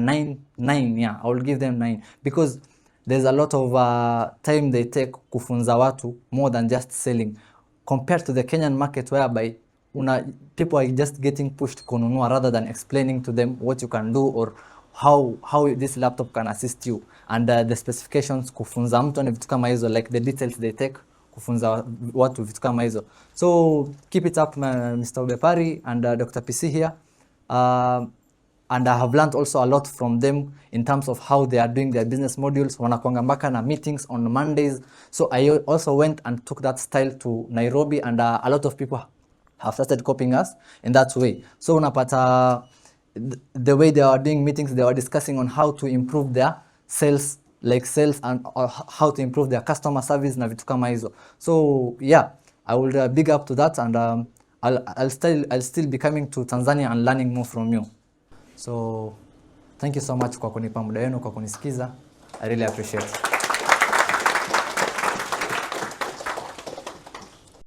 9, yeah, I will give them 9 because there's a lot of time they take kufunza watu more than just selling compared to the Kenyan market whereby people are just getting pushed kununua rather than explaining to them what you can do or how this laptop can assist you and the specifications, kufunza mtu ni vitu kama hizo, like the details they take kufunza watu vitu kama hizo. So keep it up, Mr. Ubepari and Dr. PC here. And I have learned also a lot from them in terms of how they are doing their business modules. Wanakuanga mpaka na meetings on Mondays. So I also went and took that style to Nairobi, and a lot of people have started copying us in that way. So unapata the way they are doing meetings, they are discussing on how to improve their sales, like sales and or how to improve their customer service na vitu kama hizo. So yeah, I will big up to that, and I'll still be coming to Tanzania and learning more from you. So thank you so much kwa kunipa muda wenu, kwa kunisikiza. I really appreciate.